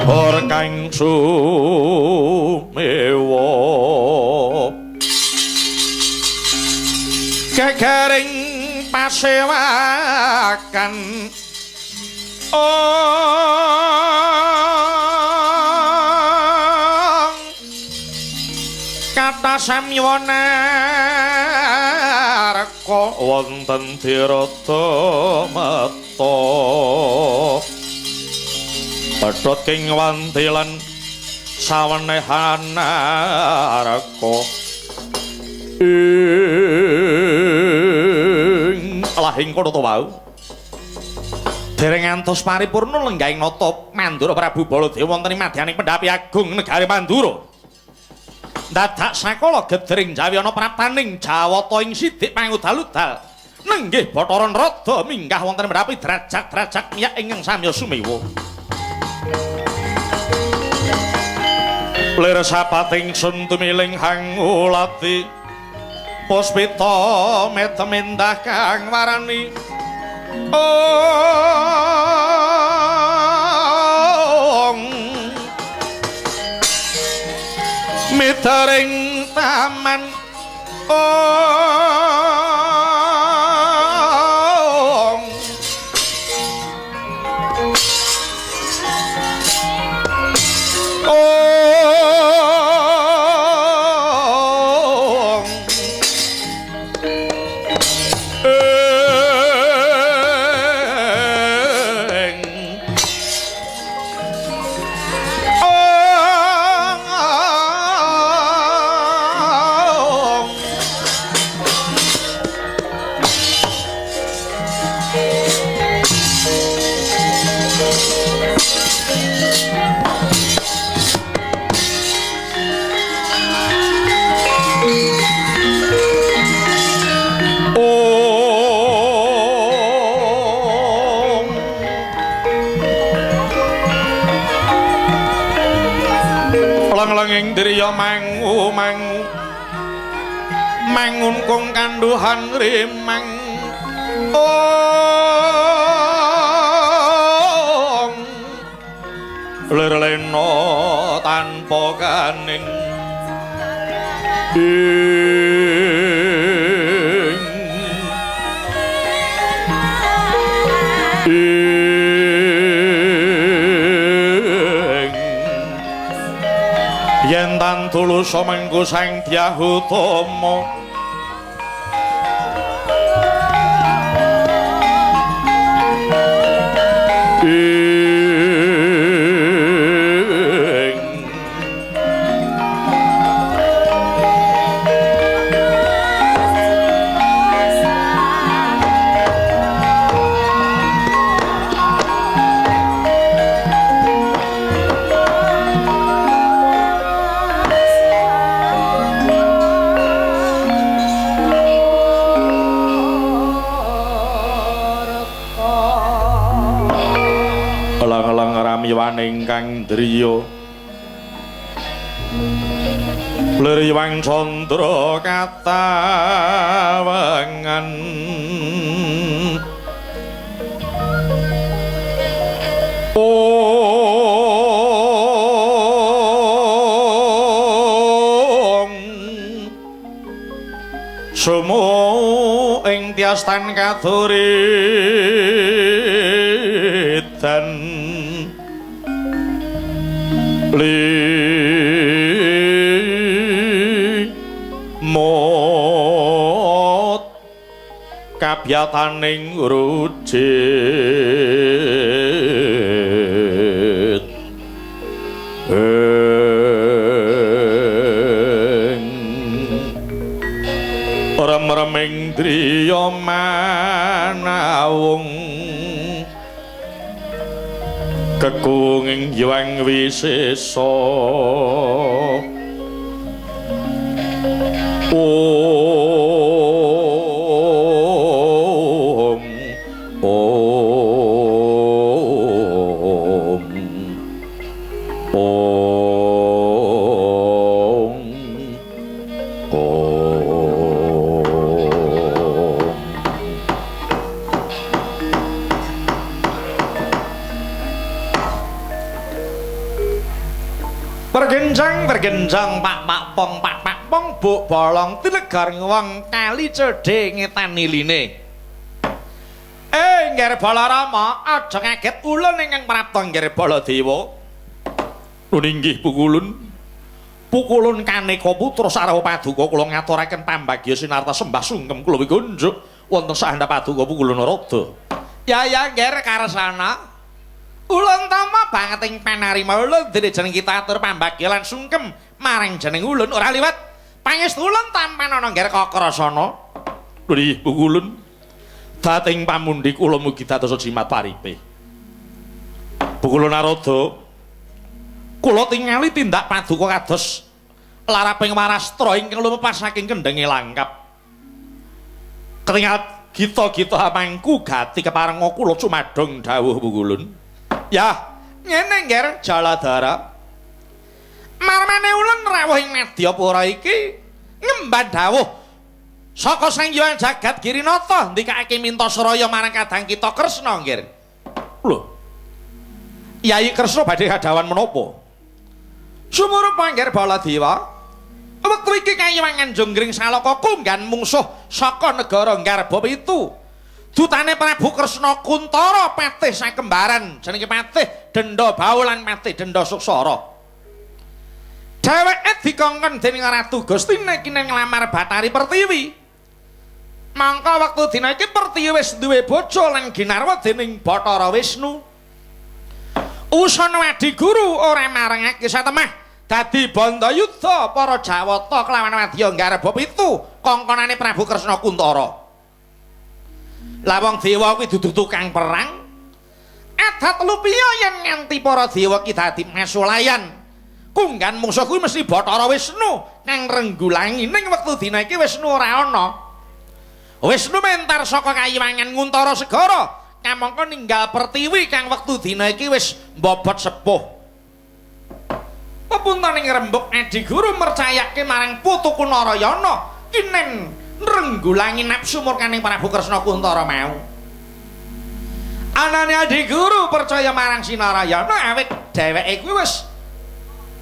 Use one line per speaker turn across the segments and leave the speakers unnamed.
Or kang sumewa gegering pasewakan ong kata samya narka wonten tirta mata pedhot king wanti lan sawenehan narka ing lahing kono to wau dereng ngantos paripurna lenggahing nata Mandura Prabu Baladewa wonten ing madyaning pendhapi agung negari Mandura. Dadak sakala gedring jawi ana praptaning Jawata ing sidik pangudal-udal nenggih Bathara Narada minggah wonten pendhapi derajat-derajat miyak ingkang samya sumewa. Lir sapating sun tumiling hangulati puspita metemindah kang warani ong mitering taman ong ong ing ong ong Leng-lenging driya mangu mangu mangun kung kanduhan rimang ong lir lena tanpa kanin ing ing yen tan tulus mengku Sang Dyah Utama ing elang-elang ramyaning kang driya Liriwang candra katawangan ong sumu ing tiastan kaduritan limut kabyataning rujit ing rem-reming driya manawung kekunging Hyang Wisesa Om Om Om Om. Bergenjang bergenjang pak pak pong pak pak pong buk bolong tilegar wong kali cedhe ngetan niline. Ngger Balarama aja kaget ulun ingkang prapta ngger Baladewa. Nun inggih pukulun. Pukulun kaneka putra sarawa paduka kula ngaturaken pambagya sinarta sembah sungkem kula wikunjuk wonten sahandhap paduka pukulun Narada. Ya ya ngger karsana. Ulun tama banget ing panarima ulun dene jeneng kita atur pambagya lan sungkem marang jeneng ulun ora liwat pangestu ulun tampan ana ngger Kakrasana. Nggih pukulun. Dating pamundi kula mugi dados jimat paripe. Pukulun Narada, kula tingali tindak paduka kados laraping warastra ingkang lumepas saking kendhenge langkap. Ketingal gita-gita mangku gati keparenga kula cumadong dawuh pukulun. Ya, ngene ngger Jaladara. Marmane ulun rawuh ing Madyapura iki ngemban dawuh saka Sang Hyang Jagat Girinata ndikake minta seraya marang kadang kita Kresna ngger. Lho. Yai Kresna badhe kadawan menapa? Sumurup ngger Baladewa. Wektu iki kayiwangan Jonggring Salaka kunggan mungsuh saka negara Garba pitu. Dutane Prabu Kresna Kuntara patih sakembaran jenenge patih Denda Bau lan patih Denda Suksara. Dheweke dikongkon dening Ratu Gustine kinen nglamar Bathari Pertiwi. Mangka wektu dina iki Pertiwi wis duwe bojo lan ginarwa dening Bathara Wisnu. Usana Adiguru ora marengake satemah dadi bandayuda para Jawata kelawan wadya Garba pitu kongkonane Prabu Kresna Kuntara. Lah wong dewa kuwi dudu tukang perang. Adat lupiya yen nganti para dewa ki dadi masulayan. Kunggan mungsuh kuwi mesti Bathara Wisnu kang renggulangi ning wektu dina iki Wisnu ora ana. Wisnu mentar saka kayiwangan Nguntara Segara kamangka ninggal Pertiwi kang wektu dina iki wis mbobot sepuh. Pepuntaning rembug Adiguru mercayake marang putuku Narayana kinen nrenggulangi nafsu murkaning Prabu Kresna Kuntara mau. Anane Adiguru percaya marang Sinarayana awit dheweke kuwi wis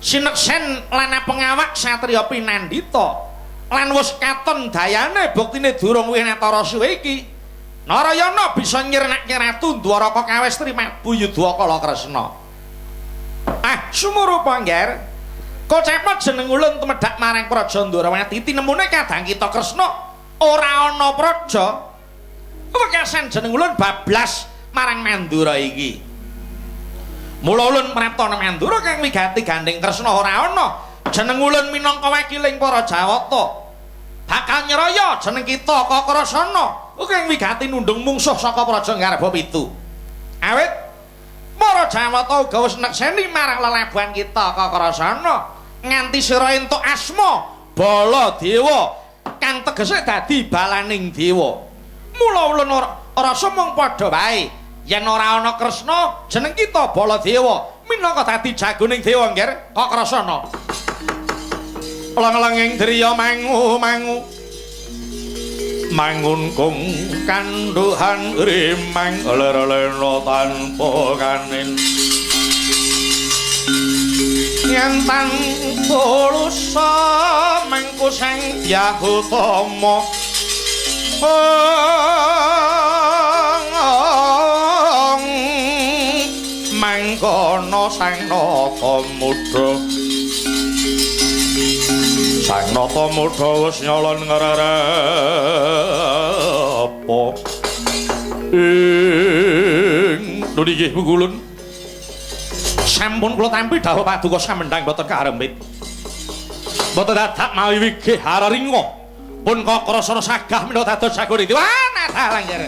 sineksen lan pengawak satriya pinandita lan wis katon dayane buktine durung winatara suwe iki. Narayana bisa nyirnake Ratu Dwaraka Kawestri Prabu Yudhakala Kresna. Ah, sumurupa ngger. Kocepat jeneng ulun tumedhak marang Praja Ndwarawati tinemune kadang kita Kresna ora ana praja. Wekasan jeneng ulun bablas marang Mandura iki. Mula ulun prapta nang Mandura kang wigati gandeng Kresna ora ana. Jeneng ulun minangka wakiling para Jawata. Bakal nyeraya jeneng kita Kakrasana kang wigati nundung mungsuh saka Praja Garba pitu. Awit para Jawata uga wis nekseni marang lelabuhan kita Kakrasana nganti sira entuk asma Baladewa kang tegese dadi balaning dewa. Mula ulun rasa mung padha wae yen ora ana Kresna jeneng kita Baladewa minangka dadi jagoning dewa ngger Kakrasana. Leng-lenging driya mangu-mangu mangun kung kandhuhan rimang ler-lena tanpa kanin nyantan pulusa mangku sang Yahutama mangkono sang nata muda sang nata muda wis nyolon ngrerepa ing nggih pukulun sampun kula tampi dawuh paduka samendhang boten karembit boten dadak mawi wigih hararinga pun Kakrasana sagah menawa dados jagone dewa nadalang jare.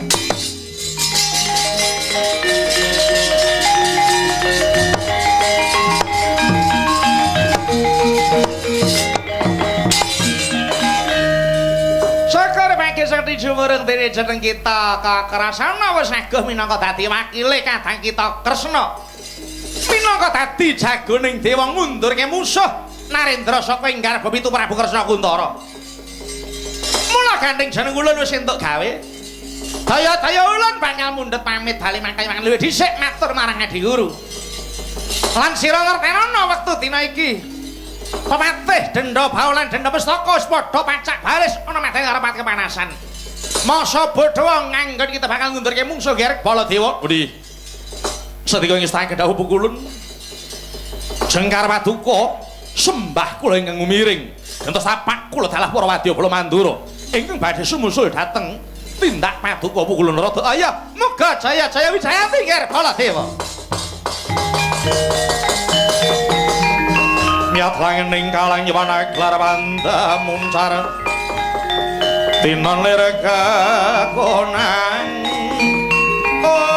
Syukur pagi sakti jumurung dene jeneng kita Kakrasana wis aguh minangka dadi wakile kadang kita Kresna. Minangka dadi jagoning dewa ngundurke musuh Narendra saka ing Garba pitu Prabu Kresna Kuntara. Mula gandeng jeneng ulun wis entuk gawe. Daya-daya ulun bakal mundhut pamit bali mangkayang luwih dhisik matur marang Adiguru. Lan sira ngertenono wektu dina iki. Pepatih denda baolan denda pestaka wis padha pacak baris ana madang repat kepanasan. Masa bodho nganggon kita bakal ngundurke mungsuh Ger Baladewa. Budi. Sedika ngestake dawuh pukulun. Jengkar paduka sembah kula ingkang umiring. Gentos tapak kula dalah para wadya bala Mandura ingkang badhe sumusul dhateng tindak paduka pukulun rada. Ayo muga jaya jaya wijayati Ger Baladewa. Miyat langening kalang yowana gelar panda muncar tinon lir kekonang. Om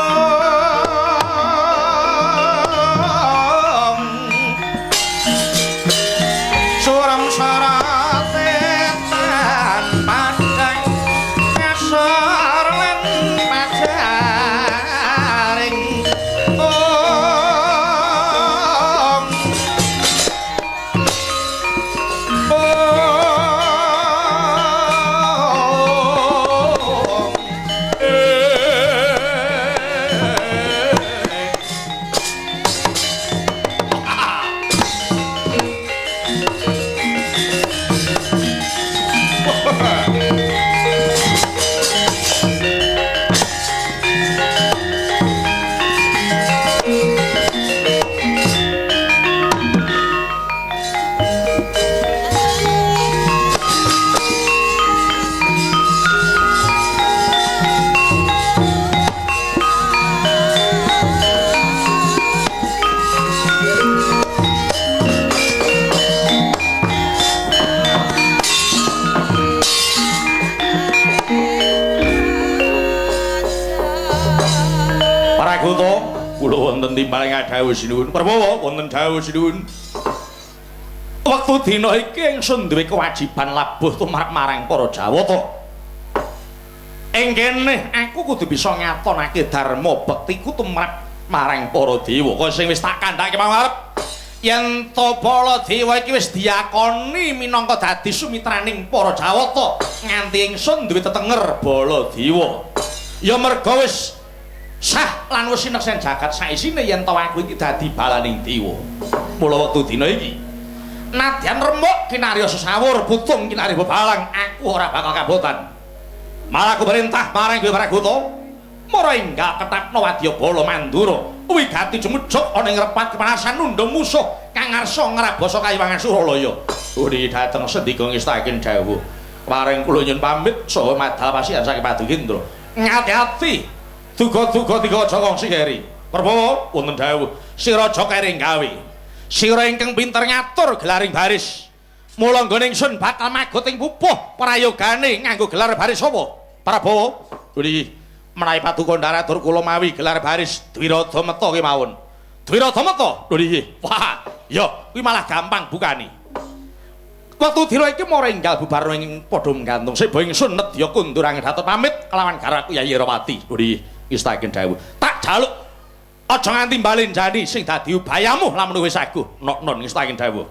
suram sarate tan padang ngasor lan pajaring. Om Kula wonten timbaling dawuh sinuwun. Prabawa wonten dawuh sinuwun. Wektu dina iki ingsun duwe kewajiban labuh tumrap marang para Jawata. Ing kene aku kudu bisa ngatonake dharma bektiku tumrap marang para dewa. Kaya sing wis tak kandhake mau arep yen to Baladewa iki wis diakoni minangka dadi sumitraning para Jawata nganti ingsun duwe tetenger Baladewa. Ya merga wis sah lan wis sineksen jagat saisine yen to aku iki dadi balaning dewa. Mula wektu dina iki nadyan remuk kinarya sesawur putung kinarya bebalang aku ora bakal kabotan. Malah aku perintah marang kowe Pragoto mara enggal ketapno wadya bala Mandura wigati jumejog ana ing repat kepanasan nundung musuh kang ngarsa ngrabasa kayiwangan Suralaya. Uri dhateng sendika ngestaken dawuh. Paring kula nyuwun pamit saha madal pasihan saking Padukendra. Ngati-ati duga-duga tiga aja kongsi keri. Prabawa wonten dawuh sira aja keri gawe. Sira ingkang pinter ngatur gelaring baris. Mula nggone ingsun bakal magot ing pupuh prayogane nganggo gelar baris sapa? Prabawa. Uri menawi paduka ndaratur kula mawi gelar baris Dwirada Meta kemawon. Dwirada Meta? Lho nggih. Wah, ya kuwi malah gampang bukane. Wektu dina iki mara enggal bubar ing padha nggantung seba ingsun nedya kundur angedhatur pamit kelawan garwaku Yayi Rawati. Lho nggih. Ngestaken dawuh. Tak jaluk aja nganti balenjani sing dadi ubayamu lamun wis aguh. Nok-non ngestaken dawuh.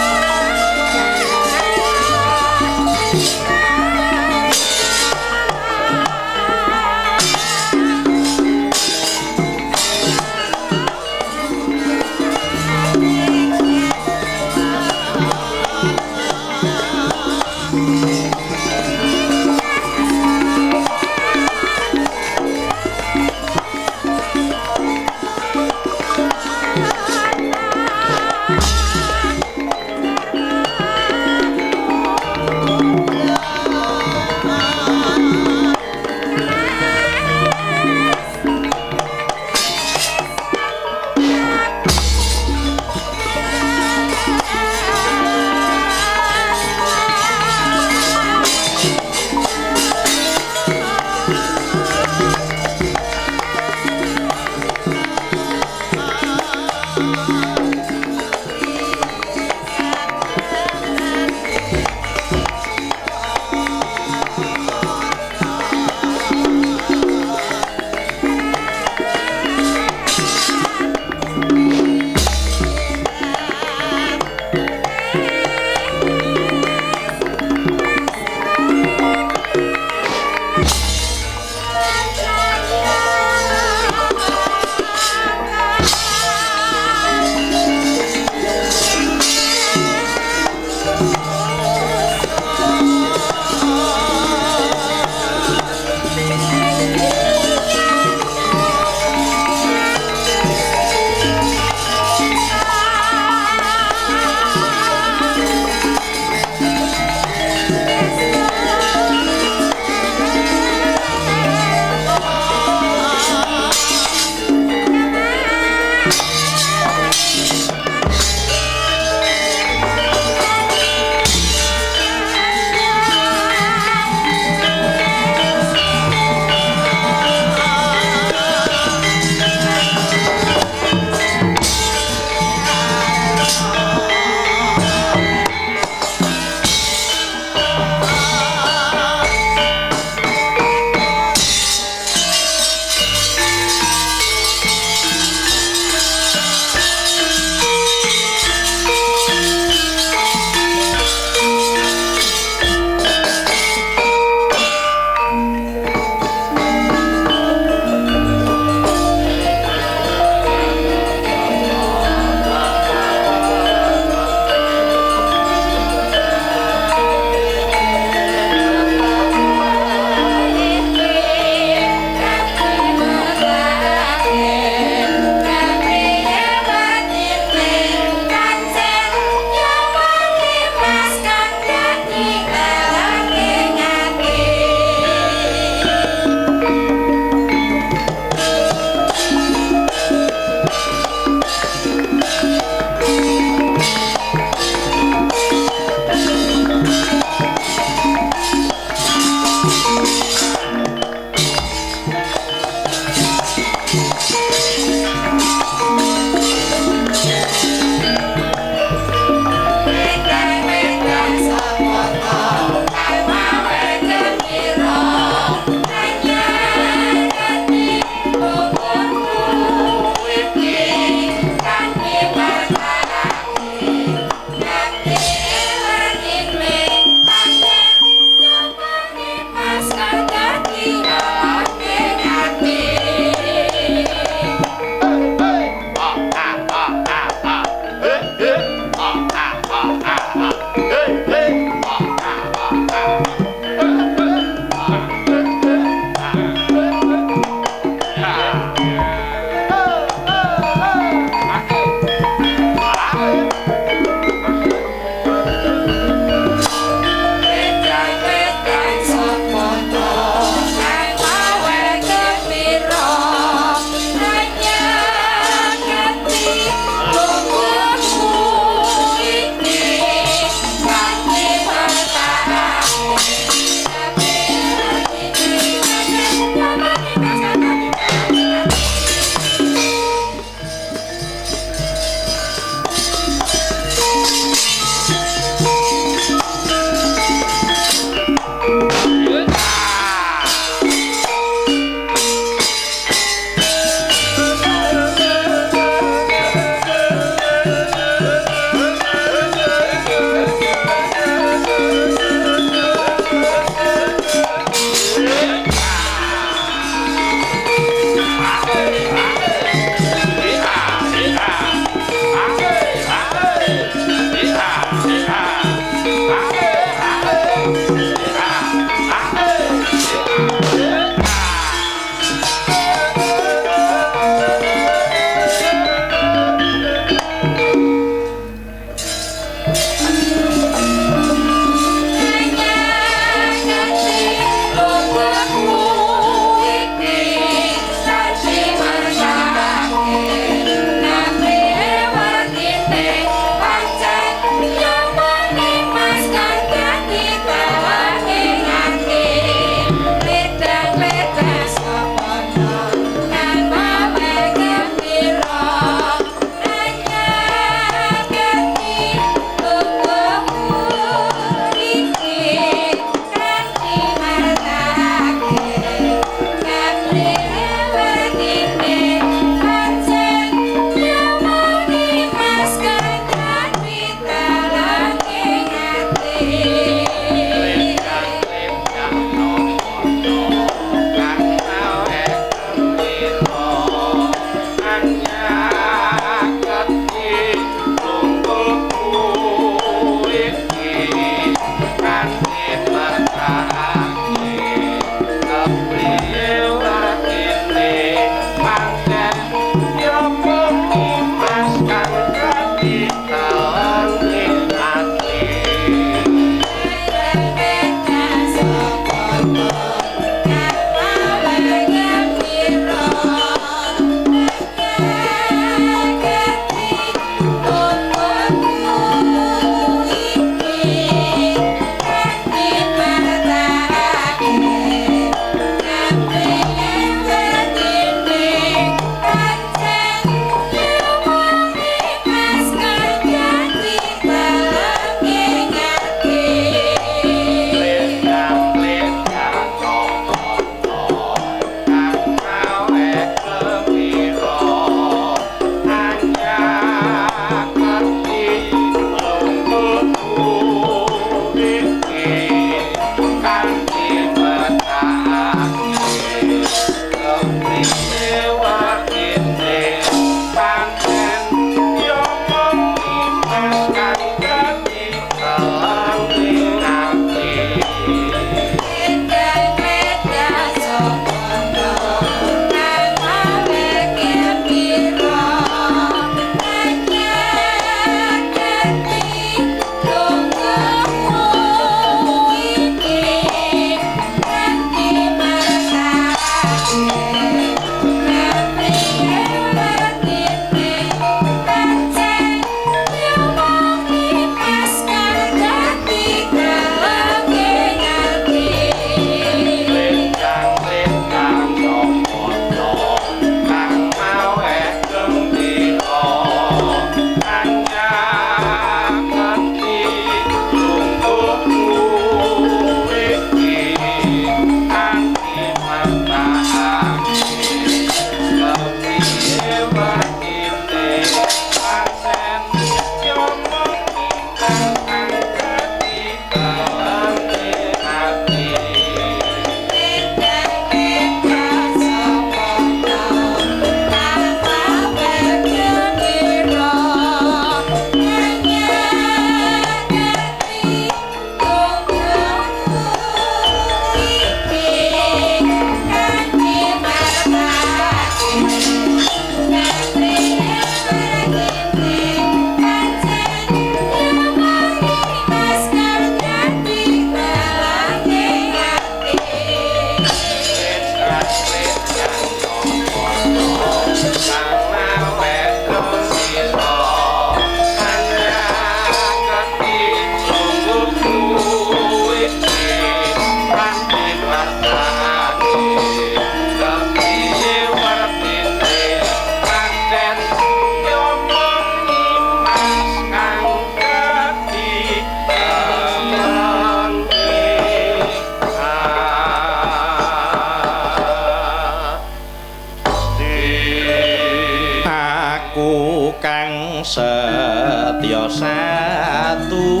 Setya satu.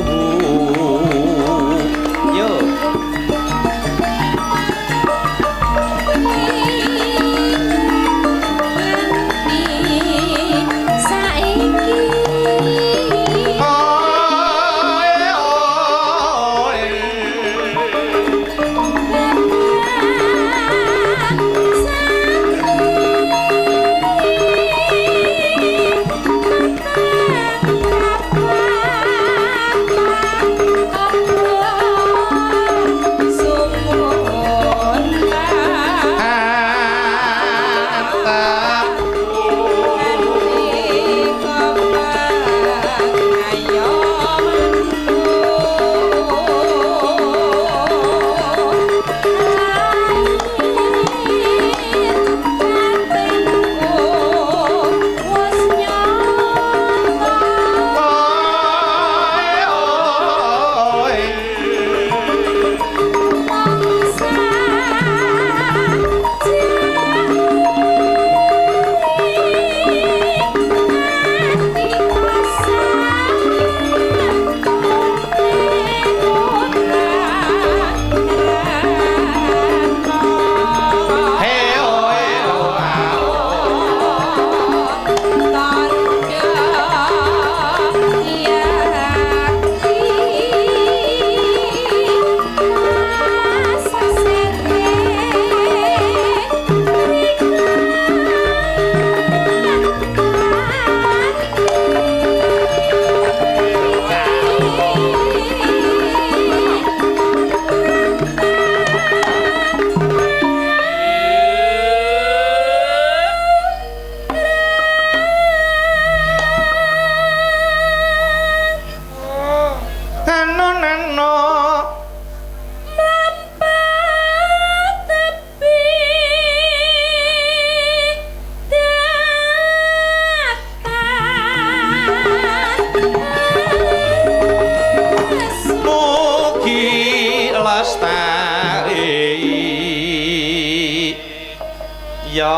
Yo.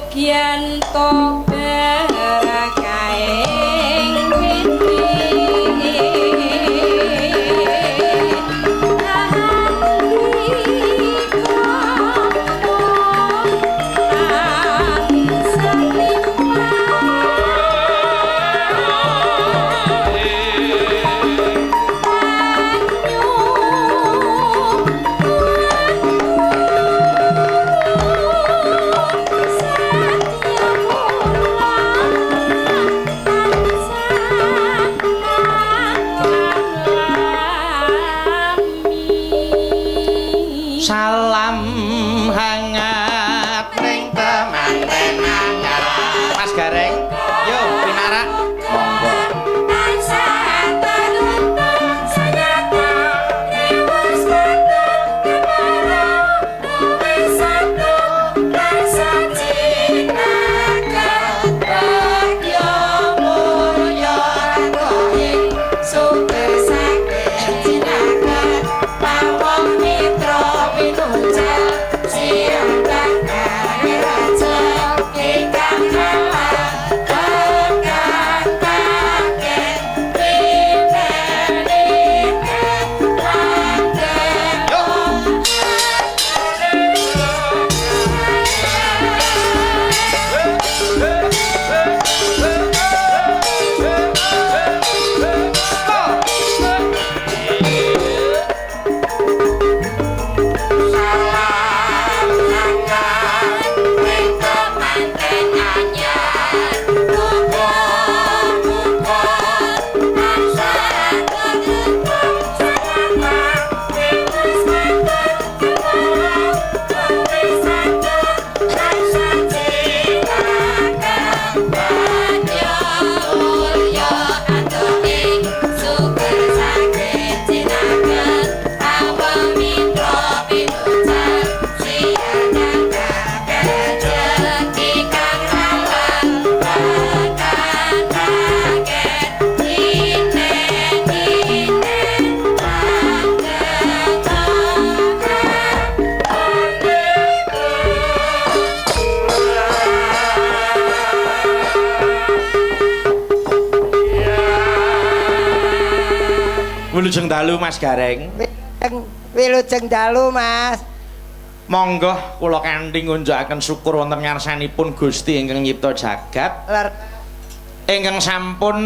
Mugyanto berkaing widi Oh,
Wilujeng dalu Mas Gareng.
Wilujeng dalu Mas.
Monggo kula kanthi ngunjukaken syukur wonten ngarsanipun Gusti ingkang nyipta jagat. Ingkang sampun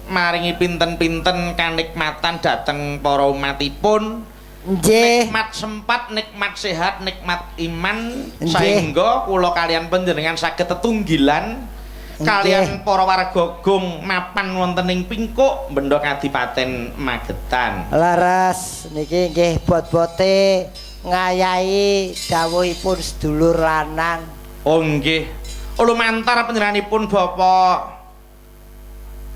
maringi pinten-pinten kanikmatan dhateng para umatipun.
Nggih.
Nikmat sempat, nikmat sehat, nikmat iman, saengga kula kalian panjenengan saged tetunggilan kalian para warga Gong mapan wonten ing Pingkuk Benda Kadipaten Magetan.
Leres niki nggih bot-bote ngayahi dawuhipun sedulur lanang.
Oh nggih. Lumantar panjenenganipun Bapak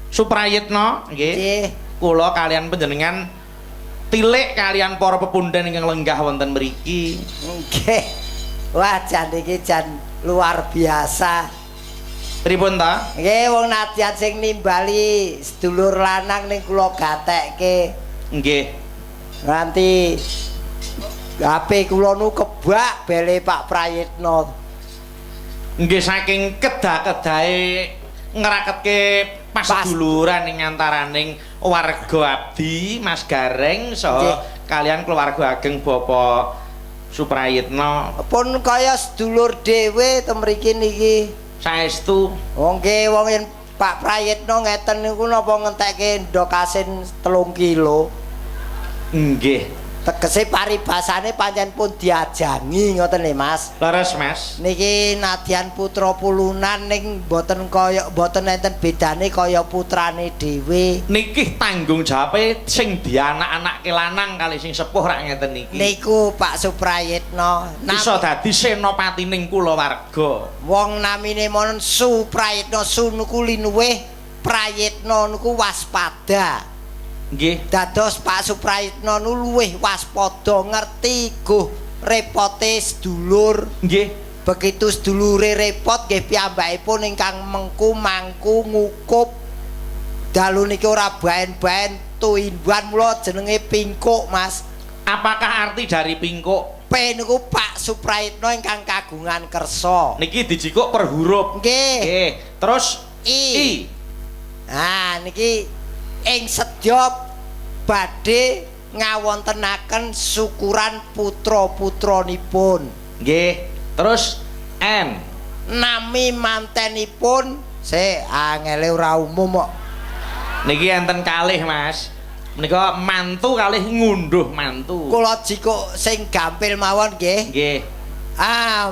Suprayitna nggih.
Nggih.
Kula kalian panjenengan tilik kalian para pepundhen ingkang lenggah wonten mriki.
Nggih. Wah, jan iki jan luar biasa.
Pripun ta?
Nggih, wong nadyan sing nimbali sedulur lanang ning kula gatekke.
Nggih.
Nganti HP kula nu kebak bele Pak Prayitna.
Nggih, saking kedah-kedahe ngraketke paseduluran ing antaraning warga abdi Mas Gareng saha kalian keluarga ageng Bapak Suprayitna.
Pun kaya sedulur dhewe te mriki niki.
Saestu.
Wong nggih, wong yen Pak Prayitna ngeten niku napa ngentekke ndok asin 3 kilo.
Nggih.
Tegese paribasane pancen pun diajangi ngoten lho Mas.
Leres Mas.
Niki nadyan putra pulunan ning mboten kaya mboten enten bedane kaya putrane dhewe.
Niki tanggung jawabe sing dianak-anake lanang kali sing sepuh rak ngeten niki.
Niku Pak Suprayitna.
Iso dadi senopatining kulawarga.
Wong namine mon Suprayitna, su niku linuwih, Prayitna niku waspada.
Nggih.
Dados Pak Suprayitna nu luwih waspada, ngerti guh repote sedulur.
Nggih.
Begitu sedulure repot nggih piyambakipun ingkang mengku mangku ngukup. Dalu niki ora baen-baen tuimban, mula jenenge Pingkuk Mas.
Apakah arti dari Pingkuk?
P niku Pak Suprayitna ingkang kagungan kersa.
Niki dijikuk per huruf.
Nggih.
Nggih. Terus
I.
I.
Nah niki ing sedya badhe ngawontenaken syukuran putra-putranipun.
Nggih. Terus N.
Nami mantenipun sik angele ora umum kok.
Niki enten kalih Mas. Menika mantu kalih ngunduh mantu.
Kula jikuk sing gampil mawon nggih.
Nggih.
Ah,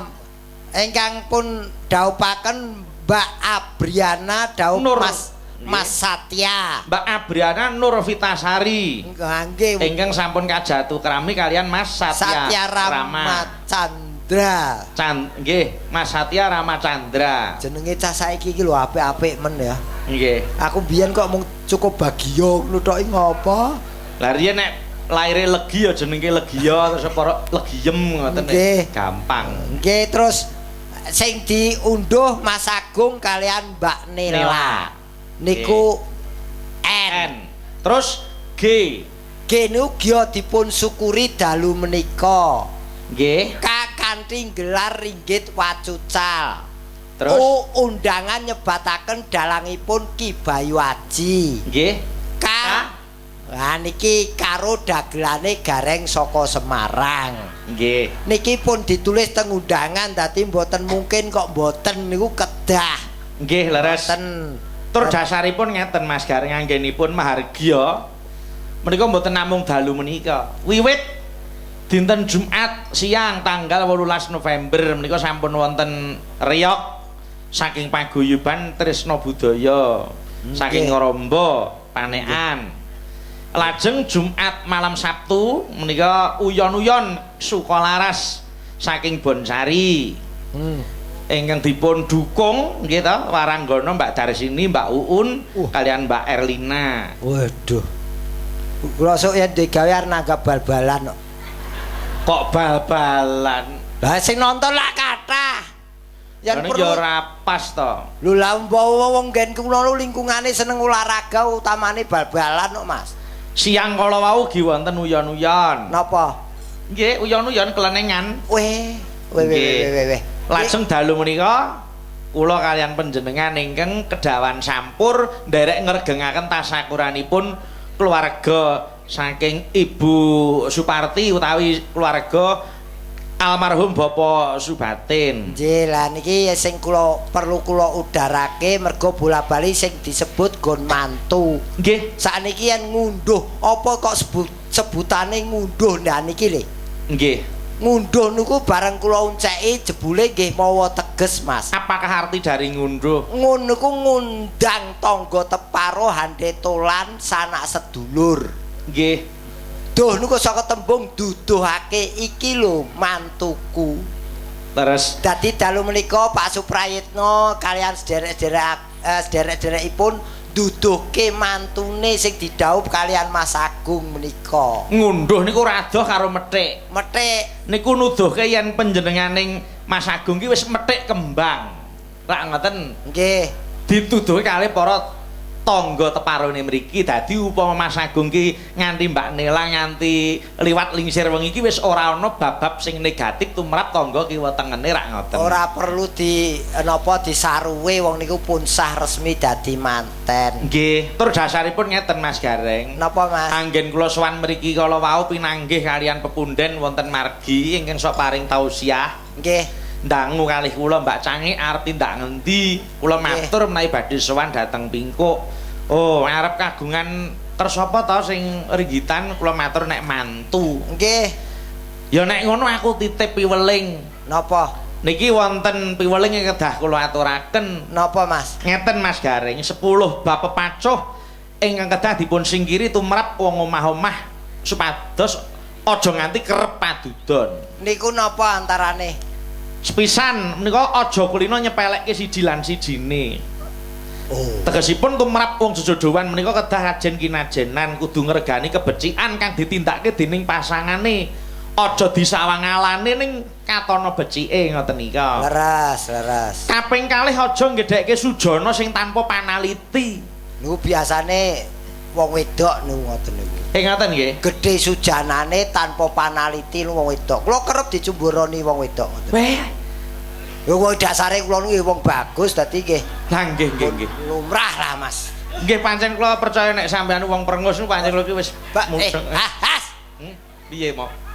ingkang pun dhawuhaken Mbak Abriana dhawuh Mas Mas Satya.
Mbak Abriana Nur Vitasari.
Nggih.
Ingkang sampun kajatu krami kalian Mas Satya,
Satya Ramachandra.
Nggih, Mas Satya Ramachandra.
Jenenge cah saiki iki lho apik-apik men ya.
Nggih.
Aku biyen kok mung cukup bagio ngono tok iki ngopo?
Lah riyen nek laire legi ya jenenge Legiya terus para Legiem ngoten. Gampang.
Nggih, terus sing diunduh Mas Agung kalian Mbak Nela. Niku N.
Terus G.
G niku gya dipun syukuri dalu menika.
Nggih.
K kanthi gelar ringgit wacucal.
Terus
U undangan nyebataken dalangipun Ki Bayu Aji.
Nggih.
K. Lah niki karo dagelane Gareng saka Semarang.
Nggih.
Niki pun ditulis teng undangan dadi mboten mungkin kok mboten niku kedah.
Nggih, leres.
Mboten.
Tur dasaripun ngeten Mas Gareng anggenipun mahargya menika mboten namung dalu menika. Wiwit dinten Jumat siang tanggal 18 November menika sampun wonten reyog saking paguyuban Tresna Budaya saking Ngrombo Panekan. Lajeng Jumat malam Sabtu menika uyon-uyon Sukalaras saking Bonsari. Ingkang dipun dukung nggih ta waranggana Mbak Darsini, Mbak Uun kalian Mbak Erlina.
Waduh. Kula sok yen digawe arep nanggap bal-balan kok.
Kok bal-balan?
Lah sing nonton lak kathah. Yen
perlu ya ora pas to.
Lho lah umpama wong nggen kula lingkungane seneng olahraga utamane bal-balan kok Mas.
Siang kala wau gi wonten uyon-uyon.
Napa?
Nggih, uyon-uyon kelenengan.
Weh, weh weh weh.
Lajeng dalu menika kula kalian panjenengan ingkang kedawan sampur nderek ngregengaken tasakuranipun keluarga Saking Ibu Suparti utawi keluarga almarhum Bapak Subatin.
Nggih, lah niki sing kula perlu kula udarake mergo bola-bali sing disebut gon mantu.
Nggih.
Sakniki yen ngunduh apa kok sebutane ngunduh, nah niki lho.
Nggih.
Ngunduh niku bareng kula unceki jebule nggih mawa teges, Mas.
Apakah arti dari ngunduh?
Ngun niku ngundang tangga teparo, handetolan, sanak sedulur.
Nggih.
Duh niku saka tembung duduhake, iki lho mantuku.
Terus
dadi dalu menika Pak Suprayitno kalian sederek-sederek sederek-sederekipun duduhke mantune sing didhawup kalian Mas Agung menika.
Ngunduh niku ora adoh karo methik.
Methik.
Niku nuduhke yen panjenenganing Mas Agung ki wis methik kembang. Rak ngoten?
Nggih.
Dituduhke kalih para tangga teparone mriki. Dadi upama Mas Agung ki nganti Mbak Nela nganti liwat lingsir wengi iki wis ora ana bab-bab sing negatif tumrap tangga kiwa tengene, rak ngoten.
Ora perlu di napa disaruwe, wong niku pun sah resmi dadi manten.
Nggih, tur dasaripun ngeten Mas Gareng.
Napa, Mas?
Anggen kula sowan mriki kala wau pinanggih kalian pepunden wonten margi ingkang sok paring tausiah.
Nggih.
Ndangu kalih kula, Mbak Cangi arep tindak ngendi? Kula matur menawi badhe sowan dhateng Pingkuk. Oh, arep kagungan kersa apa ta sing ringgitan? Kula matur nek mantu.
Nggih.
Ya nek ngono aku titip piweling.
Napa?
Niki wonten piweling ingkang kedah kula aturaken.
Napa, Mas?
Ngeten Mas Gareng, 10 bab pepacuh ingkang kedah dipun singkiri tumrap wong omah-omah supados aja nganti kerep padudon.
Niku napa antarane?
Sepisan menika aja kulino nyepelekke siji lan sijine.
Oh.
Tegesipun tumrap wong jejodhoan menika kedah ajen kinajenan, kudu ngregani kebecikan kang ditindakke dening pasangane. Aja disawangalane ning katana becike ngoten nika.
Leres, leres.
Kaping kalih aja nggedhekke sujana sing tanpa panaliti.
Niku biasane wong wedok niku ngoten niku.
Ngoten nggih.
Gedhe sujanane tanpa panaliti niku wong wedok. Kula kerep dicemburoni wong wedok ngoten.
Weh.
Lho kok dasare kula niku wong bagus dadi nggih.
Lah nggih nggih nggih.
Lumrah lah, Mas.
Nggih pancen kula percaya nek sampean wong prengus niku pancen kula iki wis mudeng.
Has.
Piye mok?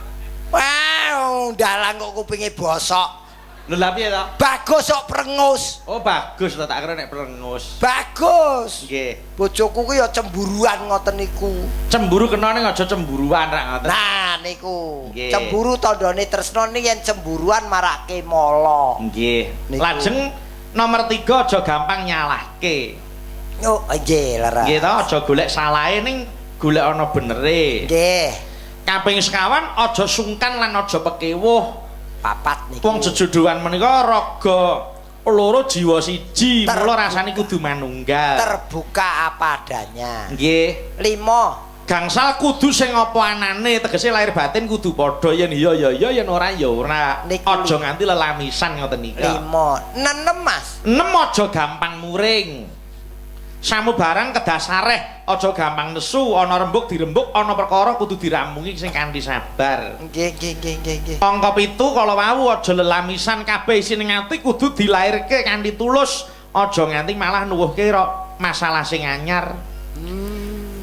Wah, dalang kok kupinge bosok.
Lho lha piye to?
Bagus kok prengus.
Oh, bagus to, tak kira nek prengus.
Bagus.
Nggih.
Bojoku ku ya cemburuan ngoten niku.
Cemburu kena ning aja cemburuan rak ngoten.
Nah niku.
Nggih.
Cemburu tandane tresno ning yen cemburuan marake mala.
Nggih.
Niku.
Lajeng nomor 3 aja gampang nyalahke.
Oh, nggih leres.
Nggih to, aja golek salahe ning golek ana benere.
Nggih.
Kaping sekawan aja sungkan lan aja pekewuh.
Papat niku.
Wong jejodhoan menika raga loro jiwa siji, mula rasane kudu manunggal.
Terbuka apa adanya.
Nggih.
5.
Gangsal kudu sing apa anane, tegese lahir batin kudu padha, yen iya ya iya, yen ora ya ora. Aja nganti lelamisan ngoten nika.
5. 6, Mas.
6 aja gampang muring. Samubarang kedah sareh, aja gampang nesu, ana rembug dirembug, ana perkara kudu diramungi sing kanthi sabar.
Nggih, nggih, nggih, nggih, nggih.
Angka 7 kala wau aja lelamisan, kabeh isine ati kudu dilairke kanthi tulus, aja nganti malah nuwuhke masalah sing anyar.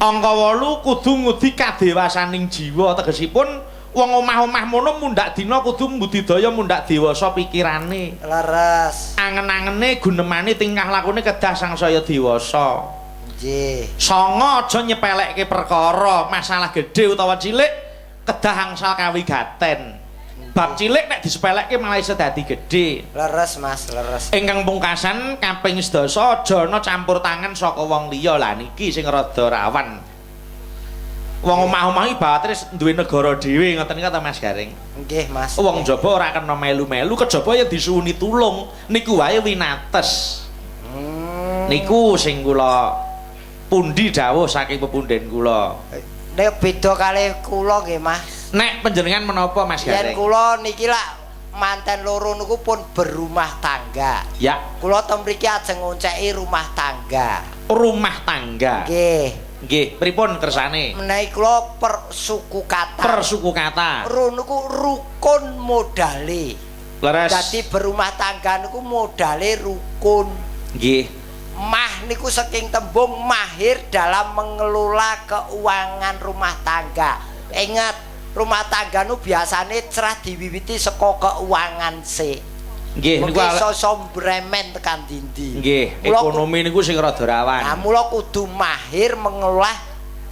Angka 8 kudu ngudi kadewasaning jiwa, tegesipun wong omah-omah mono mundhak dina kudu mbudidaya mundhak dewasa pikirane.
Leres.
Angen-angene gunemane tingkah lakune kedah sangsaya dewasa.
Nggih.
9 aja nyepelekke perkara, masalah gedhe utawa cilik kedah angsal kawigaten. Bab cilik nek disepelekke malah iso dadi gedhe.
Leres, Mas, leres.
Ingkang pungkasan kaping sedasa aja ana campur tangan saka wong liya. Lah niki sing rada rawan. Wong omah-omah iki batere duwe negara dhewe ngoten niku ta Mas Gareng?
Nggih, Mas.
Wong njaba ora kena melu-melu, kejaba ya disuwuni tulung. Niku wae winates. Niku sing kula pundi dawuh saking pepunden kula.
Nek beda kalih kula nggih, Mas.
Nek panjenengan menapa Mas Gareng?
Yen kula niki lak manten loro niku pun berumah tangga.
Ya.
Kula ten mriki ajeng ngonceki rumah tangga.
Rumah tangga.
Nggih.
Nggih, pripun kersane?
Menawi kula per suku kata.
Per suku kata.
Ru niku rukun modale.
Leres.
Dadi berumah tangga niku modale rukun.
Nggih.
Mah Mah niku saking tembung mahir dalam mengelola keuangan rumah tangga. Ingat, rumah tangga nu biasane cerah diwiwiti saka keuangan sik.
Nggih, niku
Mengke iso bremen tekan dindi.
Nggih, ekonomi niku sing rada rawan.
Nah, mula kudu mahir mengelola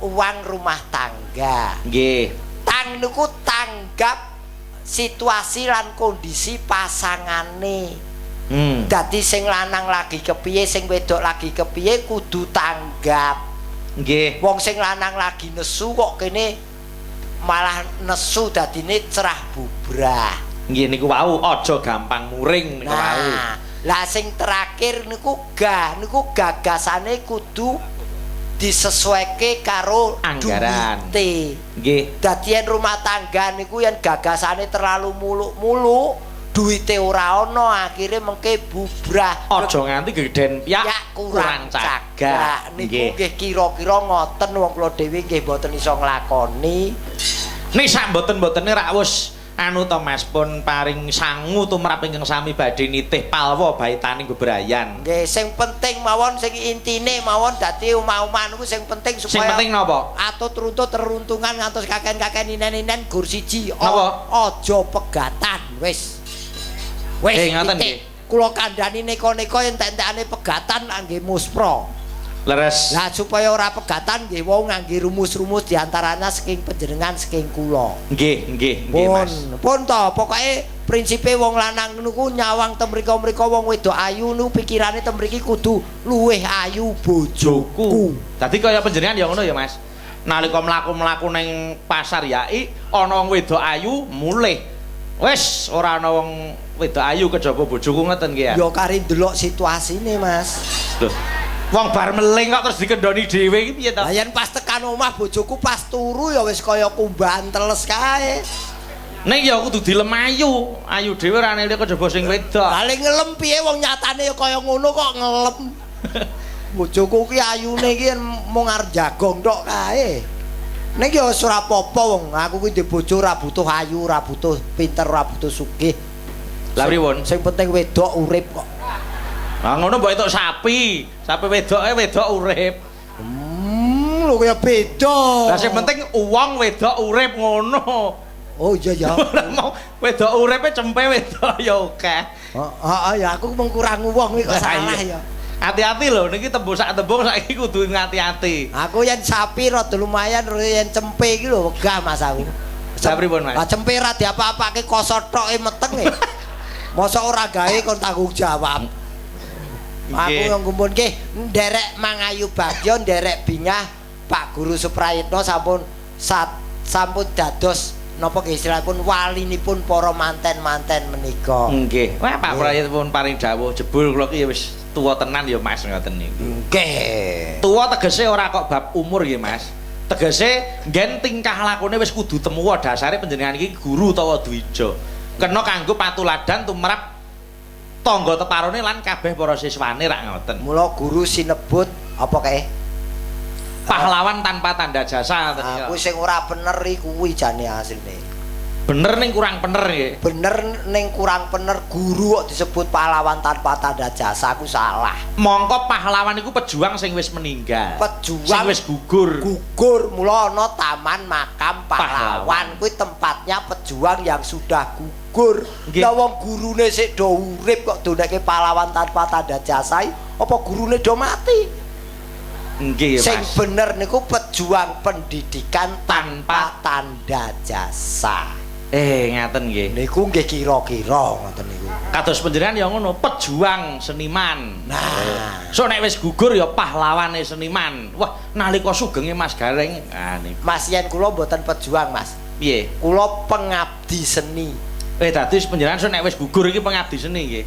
uang rumah tangga.
Nggih.
Tang niku tanggap situasi lan kondisi pasangane. Dadi sing lanang lagi kepiye, sing wedok lagi kepiye kudu tanggap.
Nggih.
Wong sing lanang lagi nesu kok kene malah nesu, dadine cerah bubrah.
Nggih niku wau aja gampang muring niku wau.
Nah, lah sing terakhir niku niku gagasane kudu disesuaike karo
anggaran.
Duwite.
Nggih.
Dadi yen rumah tangga niku yen gagasane terlalu muluk-muluk, duwite ora ana, akhire mengke bubrah.
Aja nganti gegeden piyak
Ya, kurang
cagak.
Niku nggih kira-kira ngoten, wong kula dhewe nggih mboten iso nglakoni.
Nek sak mboten-mbotene rak wis anu to Mas, pun paring sangu tumrap ingkang sami badhe nitih palwa baitaning bebrayan.
Nggih, sing penting mawon, sing intine mawon dadi omah-omah niku sing penting
Sing
supaya
penting napa?
Atut runtut teruntungan ngantos kaken-kaken inen-inen gur siji.
Napa?
Aja pegatan wis. Wis
Ngoten
titik.
nggih.
Kula kandhani neka-neka entek-entekane pegatan nggih muspra.
Leres.
Lah supaya ora pegatan nggih wong ngangge rumus-rumus diantaranya saking panjenengan saking kula.
Nggih, nggih, nggih Mas.
Pun to, pokoke prinsipe wong lanang niku nyawang teng mriko-mriko wong wedok ayu niku pikirane teng mriki kudu luwih ayu bojoku.
Dadi kaya panjenengan ya ngono ya Mas. Nalika mlaku-mlaku ning pasar yai ana wong wedok ayu mulih. Wis ora ana wong wedok ayu kejaba bojoku ngoten nggih ya.
Ya kari ndelok situasine Mas.
Lho, wong bar meling kok terus dikendoni dhewe iki piye to?
Lah yen pas tekan omah bojoku pas turu ya wis kaya kumbahan teles kae.
Ning ya kudu dilem ayu, ayu dhewe ora nele kejaba sing wedok.
Lah le ngelem piye wong nyatane ya kaya ngono kok ngelem. Bojoku ki ayune ki mung arep jagong tok kae. Ning ya wis ora apa-apa wong aku ki ndek bojo ora butuh ayu, ora butuh pinter, ora butuh sugih.
Lah pripun?
Sing penting wedok urip kok.
Lah ngono mbok entuk sapi, sapi wedoke wedok urip.
Lho kaya beda.
Lah sing penting wong wedok urip ngono.
Oh iya ya.
Ora mau wedok uripe cempe wedok ya akeh.
Heeh ya aku mung kurang wong iki kok salah ya.
Hati-hati lho niki tembung sak tembung saiki kudu ngati-ati.
Aku yen sapi rada lumayan, yen cempe iki lho wegah Mas aku.
Lah pripun Mas?
Lah cempe ra diapa-apake kosot tok e meteng e. Mosok ora gawe kon tanggung jawab. Aku yang gumun nggih nderek mangayu bagya nderek bingah Pak Guru Suprayitno sampun sampun dados napa nggih istilahipun walinipun para manten-manten menika.
Nggih. Wah Pak Prayitno pun paring dawuh jebul kula ki ya wis tuwa tenan ya Mas ngoten niku.
Nggih.
Tuwa tegese ora kok bab umur nggih Mas. Tegese nggen tingkah lakune wis kudu temuwa dasare panjenengan iki guru utawa dwija. Kena kanggo patuladan tumrap tangga teparone lan kabeh para siswane rak ngoten.
Mula guru sinebut apa kae?
Pahlawan tanpa tanda jasa.
Aku sing ora bener iku kuwi jane asline.
Bener ning kurang bener nggih.
Bener ning kurang bener guru kok disebut pahlawan tanpa tanda jasa aku salah.
Mongko pahlawan iku pejuang sing wis meninggal.
Pejuang
sing wis gugur.
Gugur mula ana taman makam pahlawan kuwi tempatnya pejuang yang sudah gugur. Lah wong gurune sik do urip kok donekke pahlawan tanpa tanda jasa, apa gurune do mati?
Nggih, Mas.
Sing bener niku pejuang pendidikan tanpa tanda jasa.
Ngaten nggih.
Niku nggih kira-kira ngoten niku.
Kados panjenengan ya ngono, pejuang seniman.
Nah,
so nek wis gugur ya pahlawane seniman. Wah, nalika sugenge Mas Gareng, nah niku.
Mas yen kula mboten pejuang, Mas.
Piye?
Kula pengabdi seni.
Dadi panjenengan so nek wis gugur iki pengabdi seni nggih.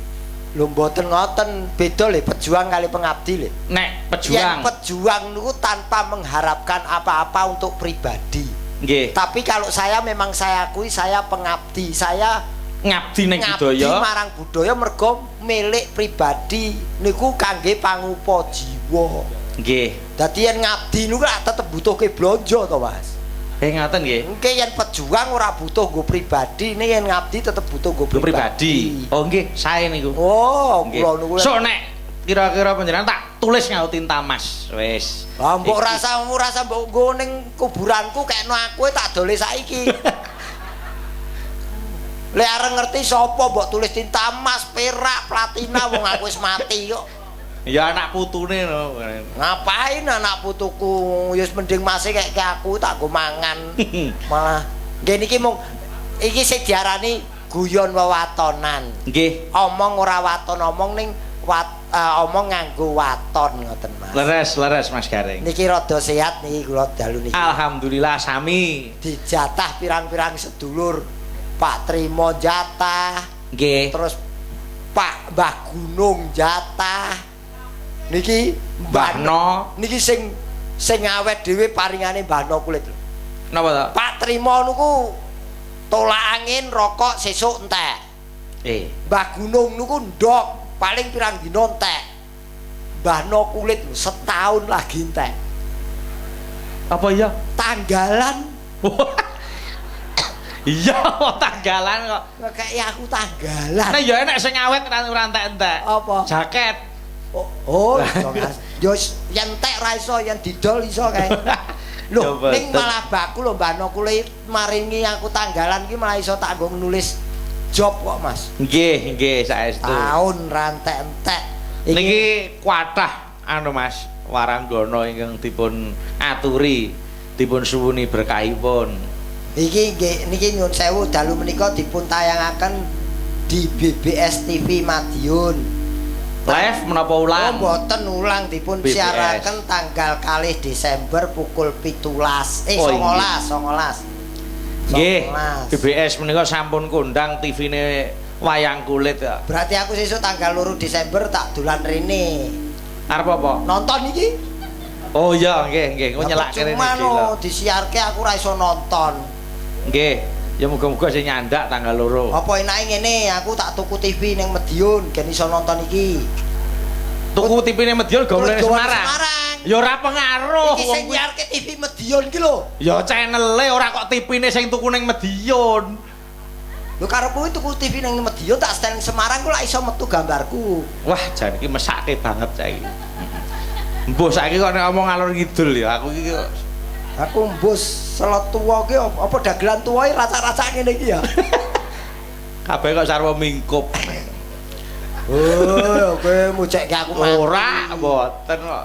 Lho mboten ngoten, beda lho pejuang kali pengabdi lho.
Nek pejuang.
Yen pejuang niku tanpa mengharapkan apa-apa untuk pribadi.
Nggih.
Tapi kalau saya memang saya akui saya pengabdi, saya
ngabdi ning budaya.
Ngabdi marang budaya mergo milik pribadi niku kangge pangupa jiwa.
Nggih.
Dadi yen ngabdi niku lak tetep butuhke blonjo to, Mas.
Ngaten nggih.
Engke yen pejuang ora butuh nggo pribadi, ning yen ngabdi tetep butuh nggo pribadi.
Oh nggih, sae niku.
Oh, kula niku.
So nek kira-kira panjenengan tak tulis nganggo tinta mas. Wis.
Lah mbok rasa rasa mbok nggo ning kuburanku kekno aku tak dole saiki. Lek arep ngerti sapa mbok tulis tinta emas, perak, platina wong aku wis mati kok.
Ya anak putune no.
Ngapain anak putuku? Ya wis mending mase kek aku tak go mangan. Malah nggih niki mung iki sing diarani guyon wewatonan.
Nggih.
Omong ora waton omong ning omong nganggo waton ngoten Mas.
Leres, leres Mas Gareng.
Niki rada sehat niki kula dalu niki.
Alhamdulillah sami.
Dijatah pirang-pirang sedulur. Pak Trimo jatah.
Nggih.
Terus Pak Mbah Gunung jatah. Niki
Mbah No.
Niki sing sing awet dhewe paringane Mbah No kulit.
Napa to?
Pak Trimo niku tolak angin rokok sesuk entek. Mbah Gunung niku ndok paling pirang dina entek. Mbah No kulit setahun lagi entek.
Apa iya?
Tanggalan.
Iya, tanggalan kok.
Kayak aku tanggalan.
Nah ya enek sing awet ora entek-entek.
Apa?
Jaket.
Oh, yo yen entek ra iso, yen didol iso kae. Lho, ning malah baku lho Mbah No kulit maringi aku tanggalan ki malah iso tak nggo nulis job kok, Mas.
Nggih, nggih saestu.
Tahun ra entek-entek.
Niki kuatah anu Mas, waranggana ingkang dipun aturi, dipun suwuni berkahipun.
Iki nggih niki nyun sewu dalu menika dipun tayangaken di BBS TV Madiun.
Live menapa ulang?
Oh, mboten ulang, dipun siaraken tanggal 2 Desember pukul 17. 19.
Nggih, BBS menika sampun kondang TV-ne wayang kulit ya.
Berarti aku sesuk tanggal 2 Desember tak dolan rene.
Arep apa?
Nonton iki.
Oh iya, nggih, nggih, engko nyelak kene
iki. Cuma disiarke aku ora iso nonton.
Nggih, ya muga-muga sing nyandak tanggal 2.
Apa enake ngene, aku tak tuku TV ning Madiun ben iso nonton iki.
Tuku TV ning Madiun go mrene Semarang. Ya ora pengaruh.
Iki sing nyiarke TV Madiun ki lho.
Ya channele ora kok TV-ne sing tuku ning Madiun.
Lho karepku tuku TV ning Madiun tak setel ning Semarang ku lak iso metu gambarku.
Wah, jan iki mesake banget saiki. Mbuh saiki kok nek omong ngalor ngidul ya aku iki.
Aku mbus selot tuwa ki apa dagelan tuwa iki rasa-rasa ngene iki ya.
Kabeh kok sarwa mingkup.
Oh, kowe mujekke aku mati.
Ora, mboten kok.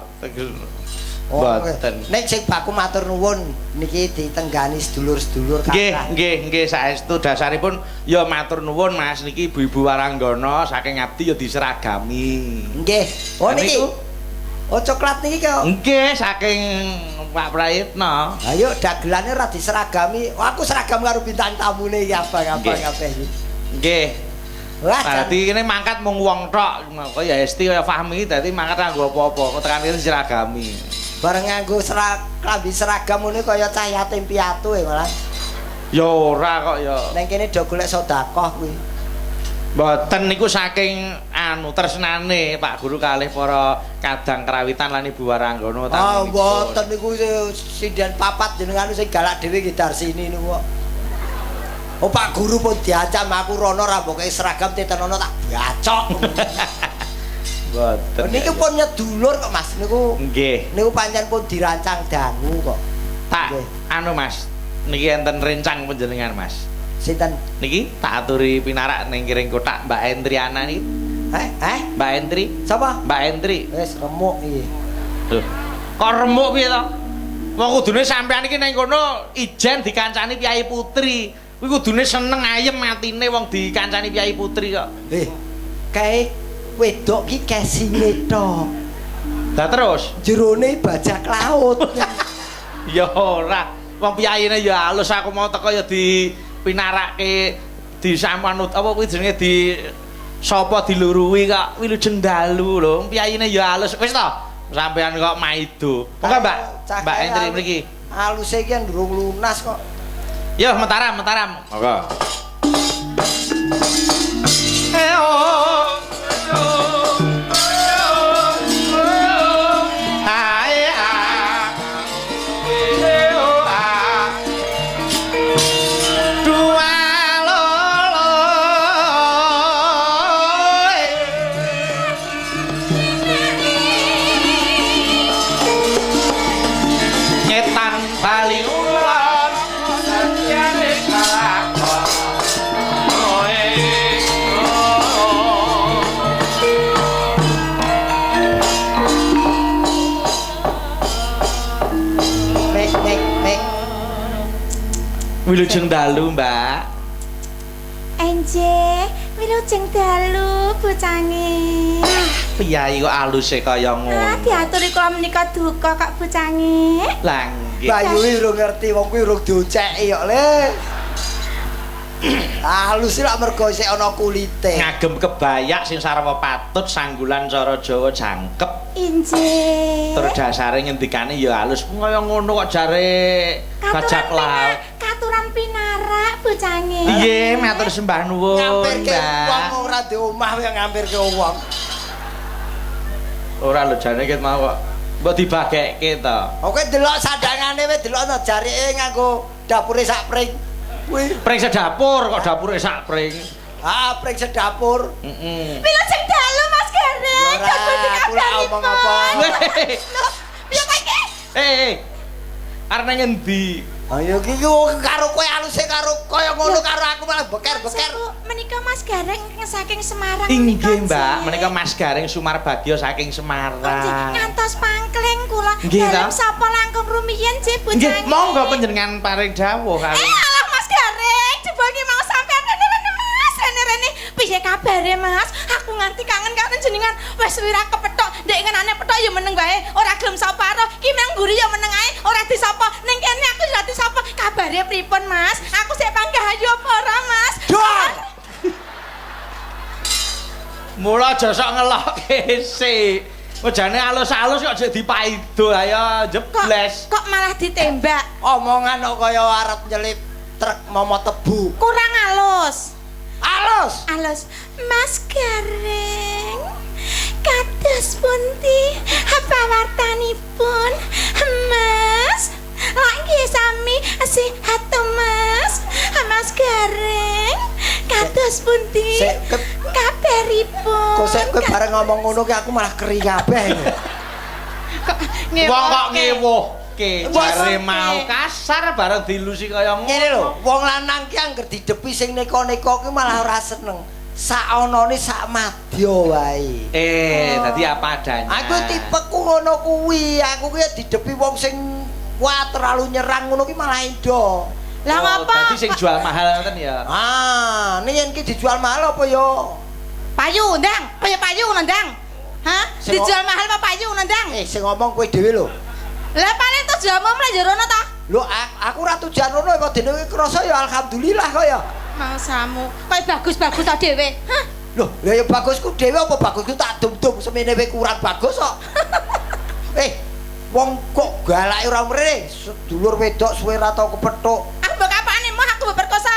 Mboten.
Nek sing baku matur nuwun niki ditenggani sedulur-sedulur kathah.
Nggih, nggih, nggih saestu dasaripun ya matur nuwun Mas niki ibu-ibu waranggana saking abdi ya diseragami.
Nggih. Oh niki. Oh coklat niki kok.
Nggih saking Pak Prayitno.
Ayo dagelane ora diseragami. Oh, aku seragam karo bintang tamune iki abang-abang kabeh iki.
Nggih.
Wah,
dadi kene mangkat mung wong tok. Kaya Esti kaya Fahmi dadi mangkat nganggo apa-apa, kok tekan kene diseragami.
Bareng nganggo klambi seragam ngene kaya cah yatim piatu e malah.
Ya ora kok ya.
Neng kene do golek sedekah kuwi.
Mboten niku saking anu tresnane Pak Guru kalih para kadang krawitan lan Ibu Waranggana.
Ah mboten niku sinden papat jenengan sing galak dhewe nggih Darsini niku kok. Oh Pak Guru pun diancam aku rono ra mboke seragam titenono tak bacok.
Mboten.
Niku pun nyedulur kok Mas niku.
Nggih.
Niku pancen pun dirancang dangu kok.
Tak anu Mas, niki enten rencang panjenengan Mas.
Sinten?
Niki tak aturi pinarak ning kiring kotak Mbak Entriana niki. Mbak Entri.
Sapa?
Mbak Entri.
Wis remuk iki.
Lho, kok remuk piye to? Wong kudune sampean iki ning kono ijen dikancani Kyai Putri. Kuwi kudune seneng ayem atine wong dikancani Kyai Putri kok.
Kae wedok ki kesinge tok.
Lah terus
jerone bajak laut.
Ya ora, wong piyayine ya alus aku mau teko ya di pinarake disamanut apa kuwi jenenge di sapa diluruhi kok wilujeng dalu lho piyayine ya alus wis to sampean kok maido. Monggo Mbak, Mbak Entri mriki.
Aluse iki durung lunas kok.
Yo Mataram, Mataram. Monggo. Wilujeng dalu, Mbak.
Enje, wilujeng dalu bocange.
Piyayi kok aluse kaya
Ah,
ngono.
diaturi kula menika duka kak bocange.
Lah nggih.
Bayu iki urung ngerti wong kuwi urung dionceki kok le. Halus lak mergo isih ana kulite.
Ngagem kebayak sing sarwa patut sanggulan cara Jawa jangkep.
Injih.
Tur dasare ngendikane ya halus kaya ngono kok jare bajak laut.
Katuran pinarak bocange.
Piye matur sembah nuwun,
Ngampirke wong
Mbak.
ora di omah ya ngampirke wong.
Ora lho jane ket mau kok mbok dibagekke to.
Oke delok sandangane wis delokno jarike nganggo dapure sak pring. Kuwi
Pring sedapur kok dapure sak pring.
ah pring sedapur.
Heeh.
Wilujeng dalu Mas Gareng.
Ora, aku lak omong apa.
Lho, piye kowe iki?
Eh. Arep nang ngendi?
Ayo iki karo kowe aluse karo kaya ngono karo aku malah beker-beker.
Menika Mas Gareng saking Semarang.
Inggih, Mbak. Menika Mas Gareng Sumarbagyo saking Semarang.
Ngantos pangkling kula.
Nggih,
Dalem sapa langkung rumiyin nggih bocange.
Nggih, monggo panjenengan paring dawuh kali.
Alah Mas Gareng, jebul ki mau sampean rene-rene Mas, rene-rene. Piye kabare Mas? Aku nganti kangen karo jenengan. Wis suwi ra kepethuk, ndek ngenane pethuk ya meneng wae, ora gelem sapa ro. Ki nang mburi ya meneng ae, ora disapa. Ning kene aku ya disapa. Kabare pripun Mas? Aku sik panggah ayu apa ora Mas?
Dor.
Mula aja sok ngelokke sik. Jane alus-alus kok jek dipaido ayo jebles.
Kok malah ditembak?
Omongan kok kaya arep nyelip truk momo tebu.
Kurang alus.
Alus.
Alus. Mas Gareng, kados pundi pawartanipun Mas? Lak nggih sami sehat to Mas. Mas Gareng, kados pundi kabaripun?
Kok sik kowe bareng ngomong ngono ki aku malah keri kabeh.
Kok
Wong kok ngewuhke jare mau kasar bareng dilusi kaya ngono.
Ngene lho, wong lanang ki angger didepi sing neko-neko ki malah ora seneng. Sakonone sak madya wae.
Dadi apa adanya.
Aku tipeku ngono kuwi, aku ki didepi wong sing wah terlalu nyerang ngono ki malah endo.
Lah ngapa?
Dadi sing jual mahal ngoten ya.
Ah, nek yen ki dijual mahal apa ya?
Payu ndang, kaya payu ndang. Hah? Dijual mahal apa payu ndang?
Sing ngomong kowe dhewe lho.
Lah paling tujuanmu mleh jero rono ta?
Lho aku ora tujuan rono kok dene krasa ya alhamdulillah kok ya.
Mangsamu, kowe bagus-bagus ta dhewe. Hah?
Lho, lha ya bagusku dhewe apa bagusku tak dum-dum semene wae kurang bagus kok. Wong kok galake ora mrene, sedulur wedok suwe ra tau kepethuk.
Aku mbok apane moh aku mbok perkosa.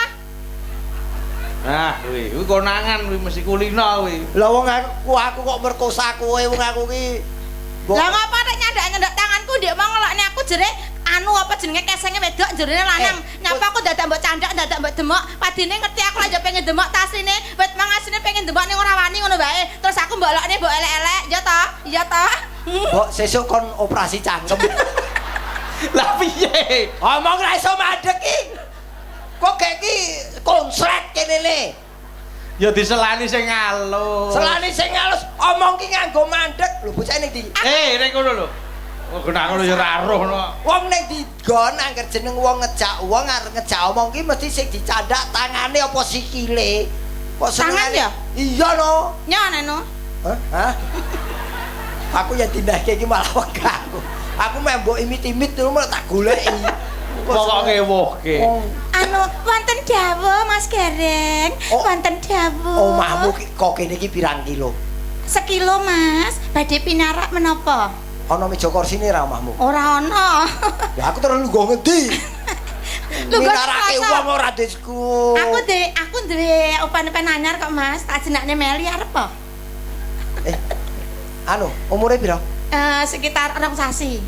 Nah, kuwi kuwi konangan kuwi mesti kulino kuwi.
Lah wong aku kok merkosa kowe wong aku ki.
Lah ngapa nek nyandak-nyandak tanganku ndek mau ngelokne aku jere anu apa jenenge kesenge wedok jerene lanang. Nyapa aku dadak mbok candak, dadak mbok demok. Padine ngerti aku lha pengen demok tasine, wit mang asline pengen demok ning ora wani ngono wae. Terus aku mbok lokne mbok elek-elek, ya ta? Iya ta?
Mbok sesuk kon operasi cangkem.
Lah piye?
Omong ra iso mandek iki. Kok gek iki konslet kene le.
Ya diselani sing alus.
Selani sing alus omong ki nganggo mandek. Lho bocah ning ndi?
Nek ngono lho. Oh, kena ngono ya ora roh no.
Wong ning digon angger jeneng wong ngejak wong arep ngejak omong ki mesti sing dicandak tangane apa sikile. Kok
tangan ya?
Iya no.
Nyono no.
Hah? Hah? Aku ya dindahke iki malah wegah aku. Aku meh mbok imit-imit ngono malah tak goleki.
Kok ngewuhke.
Anu wonten dawuh Mas Gareng, wonten dawuh.
Omahmu kok kene iki pirang kilo?
Sekilo Mas, badhe pinarak menapa?
Ana meja kursine ra omahmu?
Ora ana.
Lah aku terus lungguh ngendi? Minarake wong ora disku.
Aku duwe open-open anyar kok Mas, tak jenakne Meli arep apa?
Anu, umure pira?
Sekitar 2 sasi.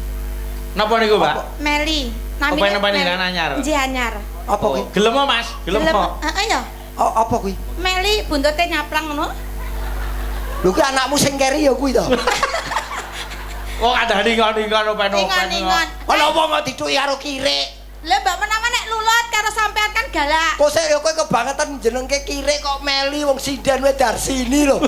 Napa niku, Pak?
Meli. Namine
open-open anyar.
Nggih anyar.
Apa kuwi?
Gelem Mas? Gelem.
Heeh ya.
Apa kuwi?
Meli buntute nyaplang ngono.
Lho kuwi anakmu sing keri ya kuwi to.
Wong kandhani ngon-ngon open-open.
Ngon-ngon.
Ana wong kok dithuki karo kirik.
Lah mbak menawa nek lulut karo sampean kan galak.
Kok sik ya kowe kebangetan jenengke kirik kok Meli wong sinden wae Darsini lho.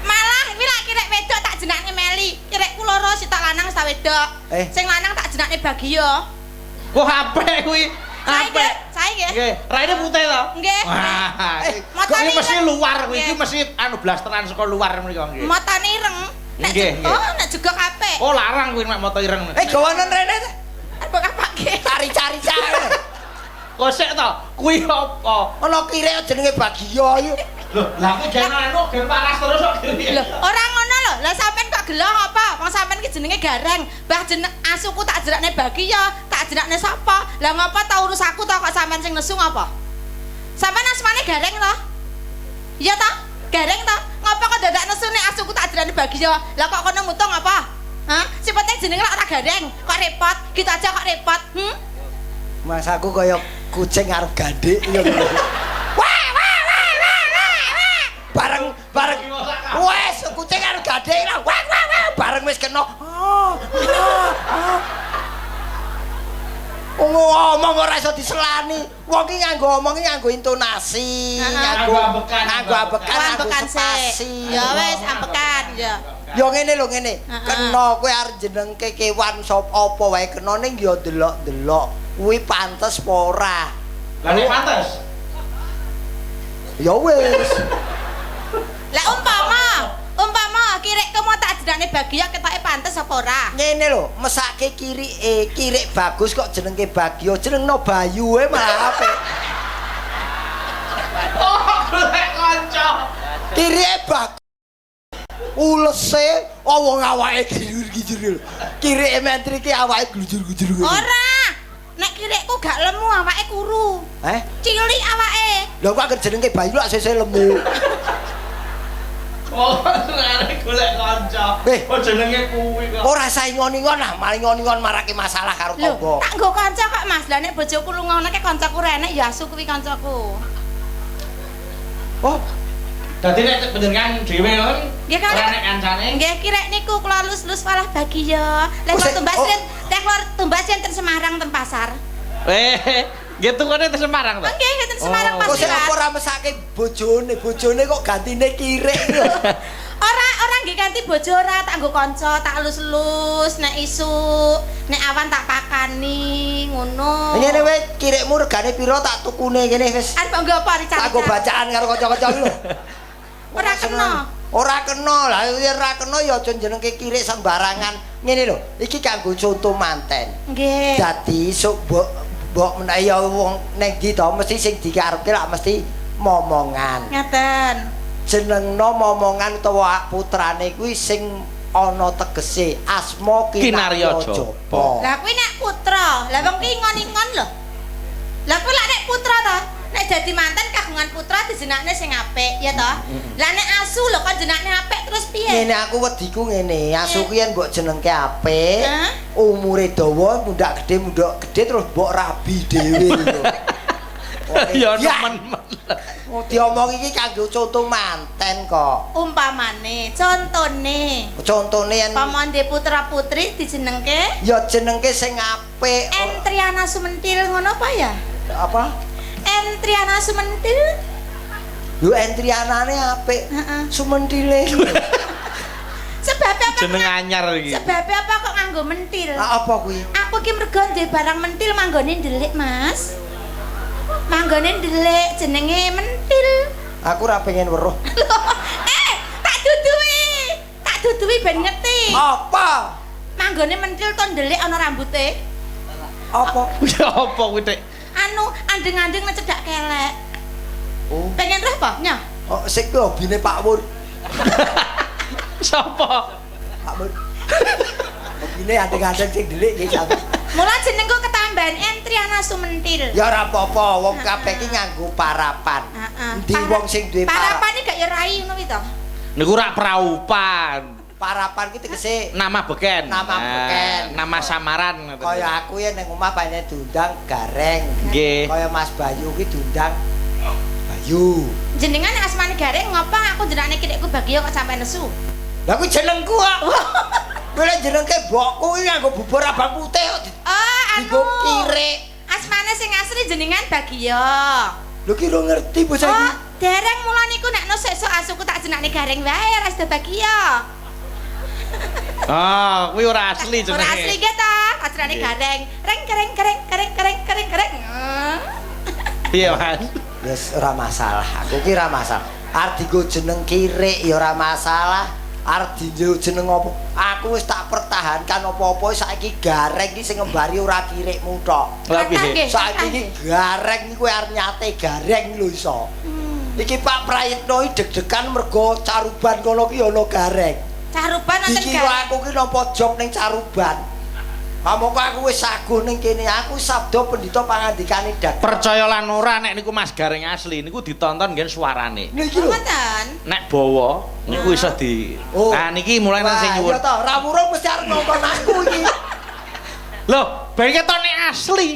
Malah kuwi lak kirik wedok tak jenakne Meli. Kirikku loro sitok lanang sitok wedok. Sing lanang tak jenakne Bagio.
Wah, apik kuwi. Apik.
Sae nggih.
Nggih, raine putih to?
Nggih.
Wah,
Matane
kuwi mesti luar kuwi,
Nggih.
iki mesti anu blasteran saka luar mriko nggih.
Matane ireng. Nek
Nggih, nggih.
Oh, nek juga apik.
Oh, larang kuwi nek mata ireng.
Gawanen rene ta.
Arep kapake.
Cari-cari cari.
Kosek to, kuwi apa?
Ana kirek jenenge Bagio iki.
Lho, lah kuwi gen anu gen paras terus kok
Lho, ora ngono lho. Lah sampean kok gelo apa? Wong sampean ki jenenge Gareng. Bah jeneng asuku tak jerakne Bagio, tak jerakne sapa? Lah ngapa ta urus aku ta kok sampean sing nesu ngapa? Sampean asmane Gareng to? Iya ta? Gareng ta? Ngapa kok dadak nesu nek asuku tak jerakne Bagio? Lah kok kono mutung apa? Hah? Sing penting jenenge lak ora Gareng, kok repot. Gitu aja kok repot. Hmm?
Mas aku kaya kucing arep gandhik ya. Wah wah wah wah wah wah. Bareng bareng wes kucing arep gandhik lah. Wah wah wah bareng wis kena. Ah, ah, ah. Ngomong ora iso diselani. Wong ki nganggo omong ki nganggo intonasi,
Nganggo
ambekan,
nganggo ambekan, nganggo
Ambekan
spasi.
sik. Ya wis ambekan ya.
Ya ngene lho ngene.
Heeh.
Kena kowe arep jenengke kewan sop apa wae kena ning ya delok-delok. Kuwi pantes apa ora?
Lah nek pantes.
Ya wis.
Lah umpama kirikku mau tak jenenge Bagio ketoke pantes apa ora?
Ngene lho, mesake kirike, kirik bagus kok jenengke Bagio, jenengno Bayu e malah apik.
Oh, golek kanca.
Kirike bagus. Ulese oh wong awake gijur-gijur lho. Kirike mentri ki awake glujur-glujur.
Ora. Nek kirikku gak lemu awake kuru.
Eh?
Cilik awake.
Lho kok anggere jenengke Bayu lak sesuk lemu.
Oh, senengane golek kanca. Oh, jenenge kuwi kok.
Ora saingon-ingon lah, malah ingon-ingon marake masalah karo tangga.
Tak nggo kanca kok Mas. Lah nek bojoku lunga ngono kancaku renek ya asu kuwi kancaku.
Oh,
dadi nek panjenengan dhewe ngono.
Nggih kan.
Ora nek kancane.
Nggih kirek niku kula lus-lus malah Bagio. Lah kula tumbas teh kula tumbas ten Semarang ten pasar.
Nggih tukone ten Semarang to?
Nggih, ten Semarang
Kok
pasar.
sik apa ora mesake bojone, bojone kok gantine kirik lho.
Ora nggih ganti bojo ora, tak nggo kanca, tak elus-elus nek isuk, nek awan tak pakani ngono.
Ngene wae kirikmu regane pira tak tukune kene wis.
Arep nggo apa dicari?
Tak nggo bacaan karo kanca-kanca lho.
Ora kena.
Ora kena. Lah ora kena ya aja jenengke kirik sembarangan. Ngene lho, iki kanggo conto manten.
Nggih.
Dadi sok mbok menawa ya wong ning ndi to mesti sing dikarepke lak mesti momongan.
Ngaten.
Jenengno momongan utawa putrane kuwi sing ana tegese asma
Kinarya
Kinarya
Japa.
Lah kuwi nek putra, lah wong ki ingon-ingon lho. Lah kuwi lak nek putra to, nek dadi manten kagungan putra dijenakne sing apik, ya toh? Lah nek asu lho kok jenakne apik terus piye?
Ngene aku wediku ngene, asu kuwi yen mbok jenengke apik, umure dawa mundhak gede terus mbok rabi dhewe lho.
Ya nemen.
Oh diomong iki kanggo conto manten kok.
Umpamane, contone.
Contone yen
Pamane putra putri dijenengke
ya jenengke sing apik.
Entriana Sumentil ngono apa ya?
Apa?
Entriana Sumentil.
Lho Entrianane apik.
Heeh.
Sumentile.
Sebab apa?
Jeneng anyar iki.
Sebab apa kok nganggo mentil?
Lah apa kuwi?
Aku ki mergo ndek barang mentil manggone ndelik, Mas. Manggone ndelik jenenge mentil.
Aku ora pengen weruh.
Tak duduhi. Tak duduhi ben ngerti.
Apa?
Manggone mentil to ndelik ana rambute.
Apa?
Ya apa kuwi, Dik?
Anu andeng-andeng necedak kelek.
Oh.
Pengen roh apa? Nyoh.
Oh, sik kuwi hobine Pak Wur.
Sapa?
Pak Wur. Hobine andeng-andeng sing ndelik iki sampe.
Mula jenengku ketambahan Entriana Sumentil.
Ya ora apa-apa, wong kabeh iki nganggo parapan.
Heeh.
Endi wong sing duwe
parapan iki gak ya rai ngono kuwi to?
Niku rak praupan.
Parapan ki tegese
nama beken.
Nama beken.
Nama samaran.
Kaya aku ya ning omah pancen diundang Gareng.
Nggih.
Kaya Mas Bayu ki diundang Bayu.
Jenengan asmane Gareng ngopo aku jenenge kirikku Bagio kok sampe nesu?
Lah kuwi jenengku kok. Kowe lek jenengke mbokku iki nganggo bubur abang putih kok.
Oh, anu.
Digo kirik.
Asmane sing asli jenengan Bagio.
Lho ki ora ngerti bocah iki.
Oh, dereng mula niku nek no sesuk asuku tak jenenge Gareng wae ora sida Bagio.
Ah, kuwi ora asli jenenge.
Ora asli ge ta, Acarane Gareng. Reng kereng kereng kereng kereng kereng kereng.
Piye, Mas?
Wis ora masalah. Aku ki ora masalah. Arep dienggo jeneng kirik ya ora masalah. Arep dienggo jeneng apa? Aku wis tak pertahankan apa-apa saiki Gareng iki sing ngembari ora kirikmu tok.
Lah piye?
Saiki iki Gareng iki kowe arep nyate Gareng lho iso. Iki Pak Prayitno iki deg-degan mergo caruban kono ki ana Gareng.
Caruban wonten
Gareng. Dikira aku ki nampa job ning caruban. Amoko aku wis saguh ning kene, aku sabda pendhita pangandikane dak.
Percaya lan ora nek niku Mas Gareng asli niku ditonton ngen suarane.
Niki lho.
Ngoten.
Nek bawa niku iso di. Nah niki mulai nang sing nyuwun.
Iya to, ra wurung mesti arep nonton aku iki.
Lho, ben ketok nek asli.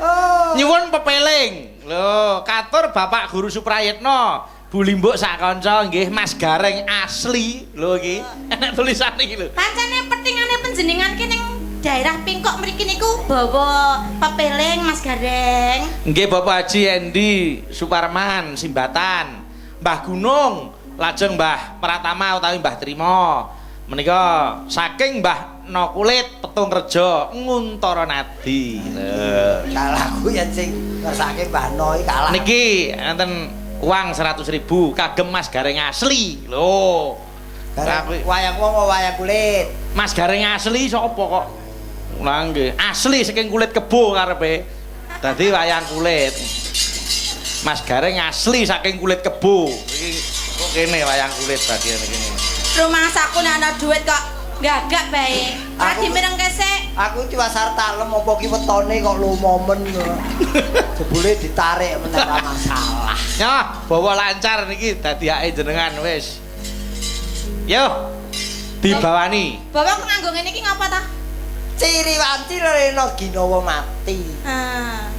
Oh.
Nyuwun pepeling. Lho, katur Bapak Guru Suprayitno, Bu Limbuk sak kanca nggih Mas Gareng asli. Lho iki enek tulisane iki lho.
Pancene petingane panjenengan ki ning daerah Pingkok mriki niku bawa pepeling Mas Gareng.
Nggih Bapak Haji Endi Suparman Simbatan, Mbah Gunung, lajeng Mbah Pratama utawi Mbah Trimo. Menika saking Mbah No Kulit Petung Rejo Nguntara Nadi.
Lho, kalah aku yen sing ngersake Mbah No iki kalah.
Niki enten uang 100.000 kagem Mas Gareng asli. Lho.
Wayang wong wayang kulit.
Mas Gareng asli sapa kok? Lah nggih, asli saking kulit kebo karepe. Dadi wayang kulit. Mas Gareng asli saking kulit kebo. Iki kok kene wayang kulit bagian kene.
Rumangsaku nek ana duit kok gagak bae. Ora dimireng kesek.
Aku tiwasar talem apa ki wetone kok lumomen. Jebule ditarik meneh ora masalah.
Nyoh, bawa lancar niki dadi hake jenengan wis. Yo. Dibawani.
Bawa kok nganggo ngene iki ngapa ta?
Ciri wanci rena ginawa mati.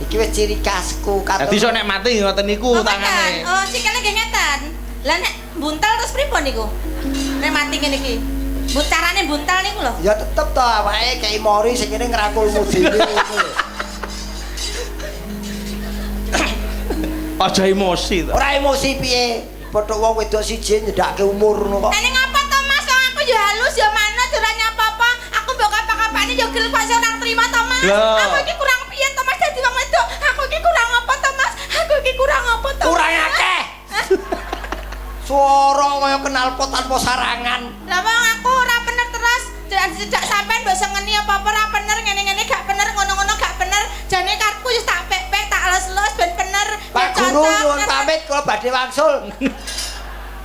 Iki wis ciri khasku.
Dadi iso nek mati ngoten niku tangane.
Oh, sikile nggih ngeten. Lah nek buntal terus pripun niku? Nek mati ngene iki. Carane buntal niku lho.
Ya tetep to awake kei mori sing ngene ngrangkulmu dhewe ngono lho.
Aja emosi to.
Ora emosi piye? Padha wong wedok siji nyedhake umur ngono kok.
Lah ning apa to Mas? Wong aku ya halus ya manut ora nyapa-apa. Aku mbok kapak-kapane ya gelem kok ora trima to Mas. Aku iki kurang piye to Mas dadi wong wedok? Aku iki kurang apa to Mas? Aku iki kurang apa to?
Kurang akeh. Suara kaya knalpot tanpa sarangan.
Lah wong aku ora bener terus cedak sampean mbok sengeni apa-apa ora bener ngene-ngene gak bener ngono-ngono gak bener. Jane karepku wis tak pek-pek tak los-los ben bener.
Pak Guru nyuwun pamit kula badhe wangsul.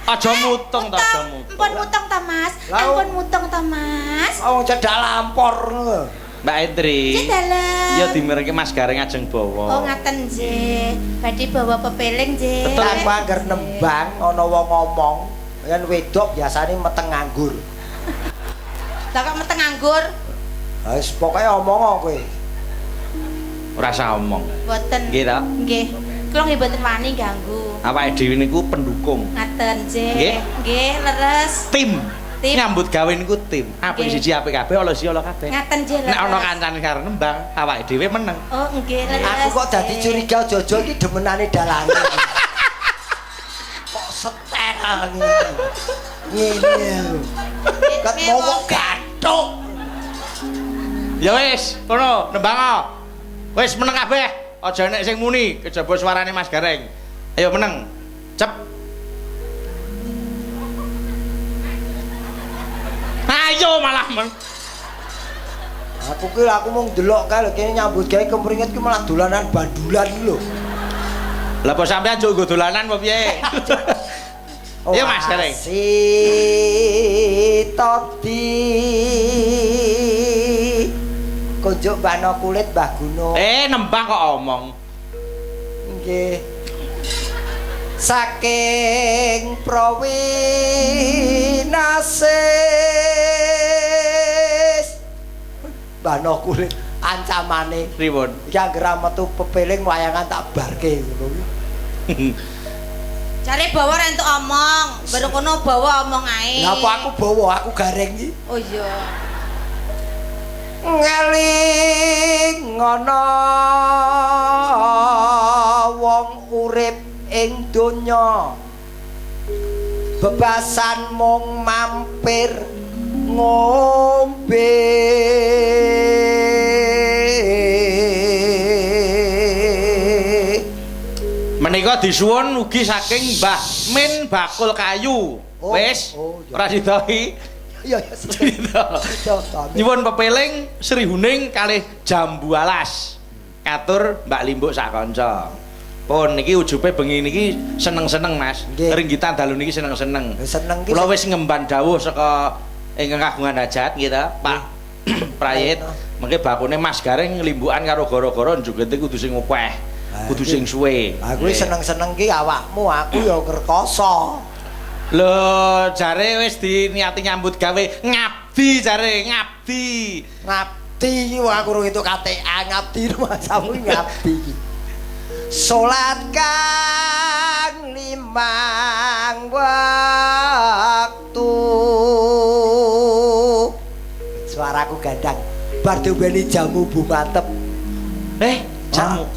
Aja mutung ta, aja mutung.
Ampun mutung ta Mas. Ampun mutung ta Mas.
Wong cedak lampor ngono.
Mbak Endri.
Nggih dalem.
Ya dimirengke Mas Gareng ajeng bawa.
Oh ngaten nggih. Badhe bawa pepeling nggih.
Aku angger nembang ana wong ngomong, yen wedok biasane meteng nganggur.
Lah kok meteng nganggur?
Ha wis pokoke omong kowe.
Ora usah omong.
Mboten.
Nggih ta?
Nggih. Kula nggih mboten wani ganggu.
Awake dhewe niku pendukung.
Ngaten nggih. Nggih, leres.
Tim. Nyambut gawe niku tim. Apik siji apik kabeh, ala siji ala kabeh.
Ngaten nggih.
Nek ana kancane karo nembang, awake dhewe meneng.
Oh, nggih, leres.
Aku kok dadi curiga Jojo iki demenane dalange. Kok setel ngene. Ngene. Ket mau kok gathuk.
Ya wis, kono nembang. Wis meneng kabeh. Aja nek sing muni, kejaba suarane Mas Gareng. Ayo meneng. Cep. Ayo malah men.
Aku ki aku mung ndelok kae lho kene nyambut gawe kemringet ki malah dolanan bandulan lho.
Lah kok sampean njuk nggo dolanan apa piye? Ayo Mas Gareng.
Si tadi konjuk bano kulit Mbah Gunung.
Nembang kok omong.
Nggih. Saking Prowinasis bano kulit ancamane
pripun?
Iki anggere metu pepeling wayangan tak barke ngono kuwi.
Jare bawa ora entuk omong, baru kono bawa omong ae.
Lah apa aku bawa, aku gareng iki.
Oh iya.
Ngeling ngono wong urip ing donya bebasan mung mampir ngombe.
Menika disuwun ugi saking Mbah Min Bakul Kayu.
Oh,
Wis,
oh, iya.
ora didohi.
Iya ya.
Nyuwun pepeling Sri Huning kalih Jambu Alas. Katur Mbak Limbuk sak kanca. Pun niki ujube bengi niki seneng-seneng Mas. Ringgitan dalu niki seneng-seneng.
Seneng ki.
Kula wis ngemban dawuh saka ingkang kagungan hajat nggih ta, Pak Prayit. Mengke bakune Mas Gareng limbukan karo gara-gara njogete kudu sing akeh. Kudu sing suwe.
Aku seneng-seneng ki awakmu, aku ya ngrekoso.
Lho, jare wis diniati nyambut gawe ngabdi jare, ngabdi.
Ngabdi iki wong aku urung entuk KTA, ngabdi rumasamu ngabdi iki. Salat kang 5 waktu. Suaraku gandang. Bar diombeni jamu Bu Mantep.
Jamu.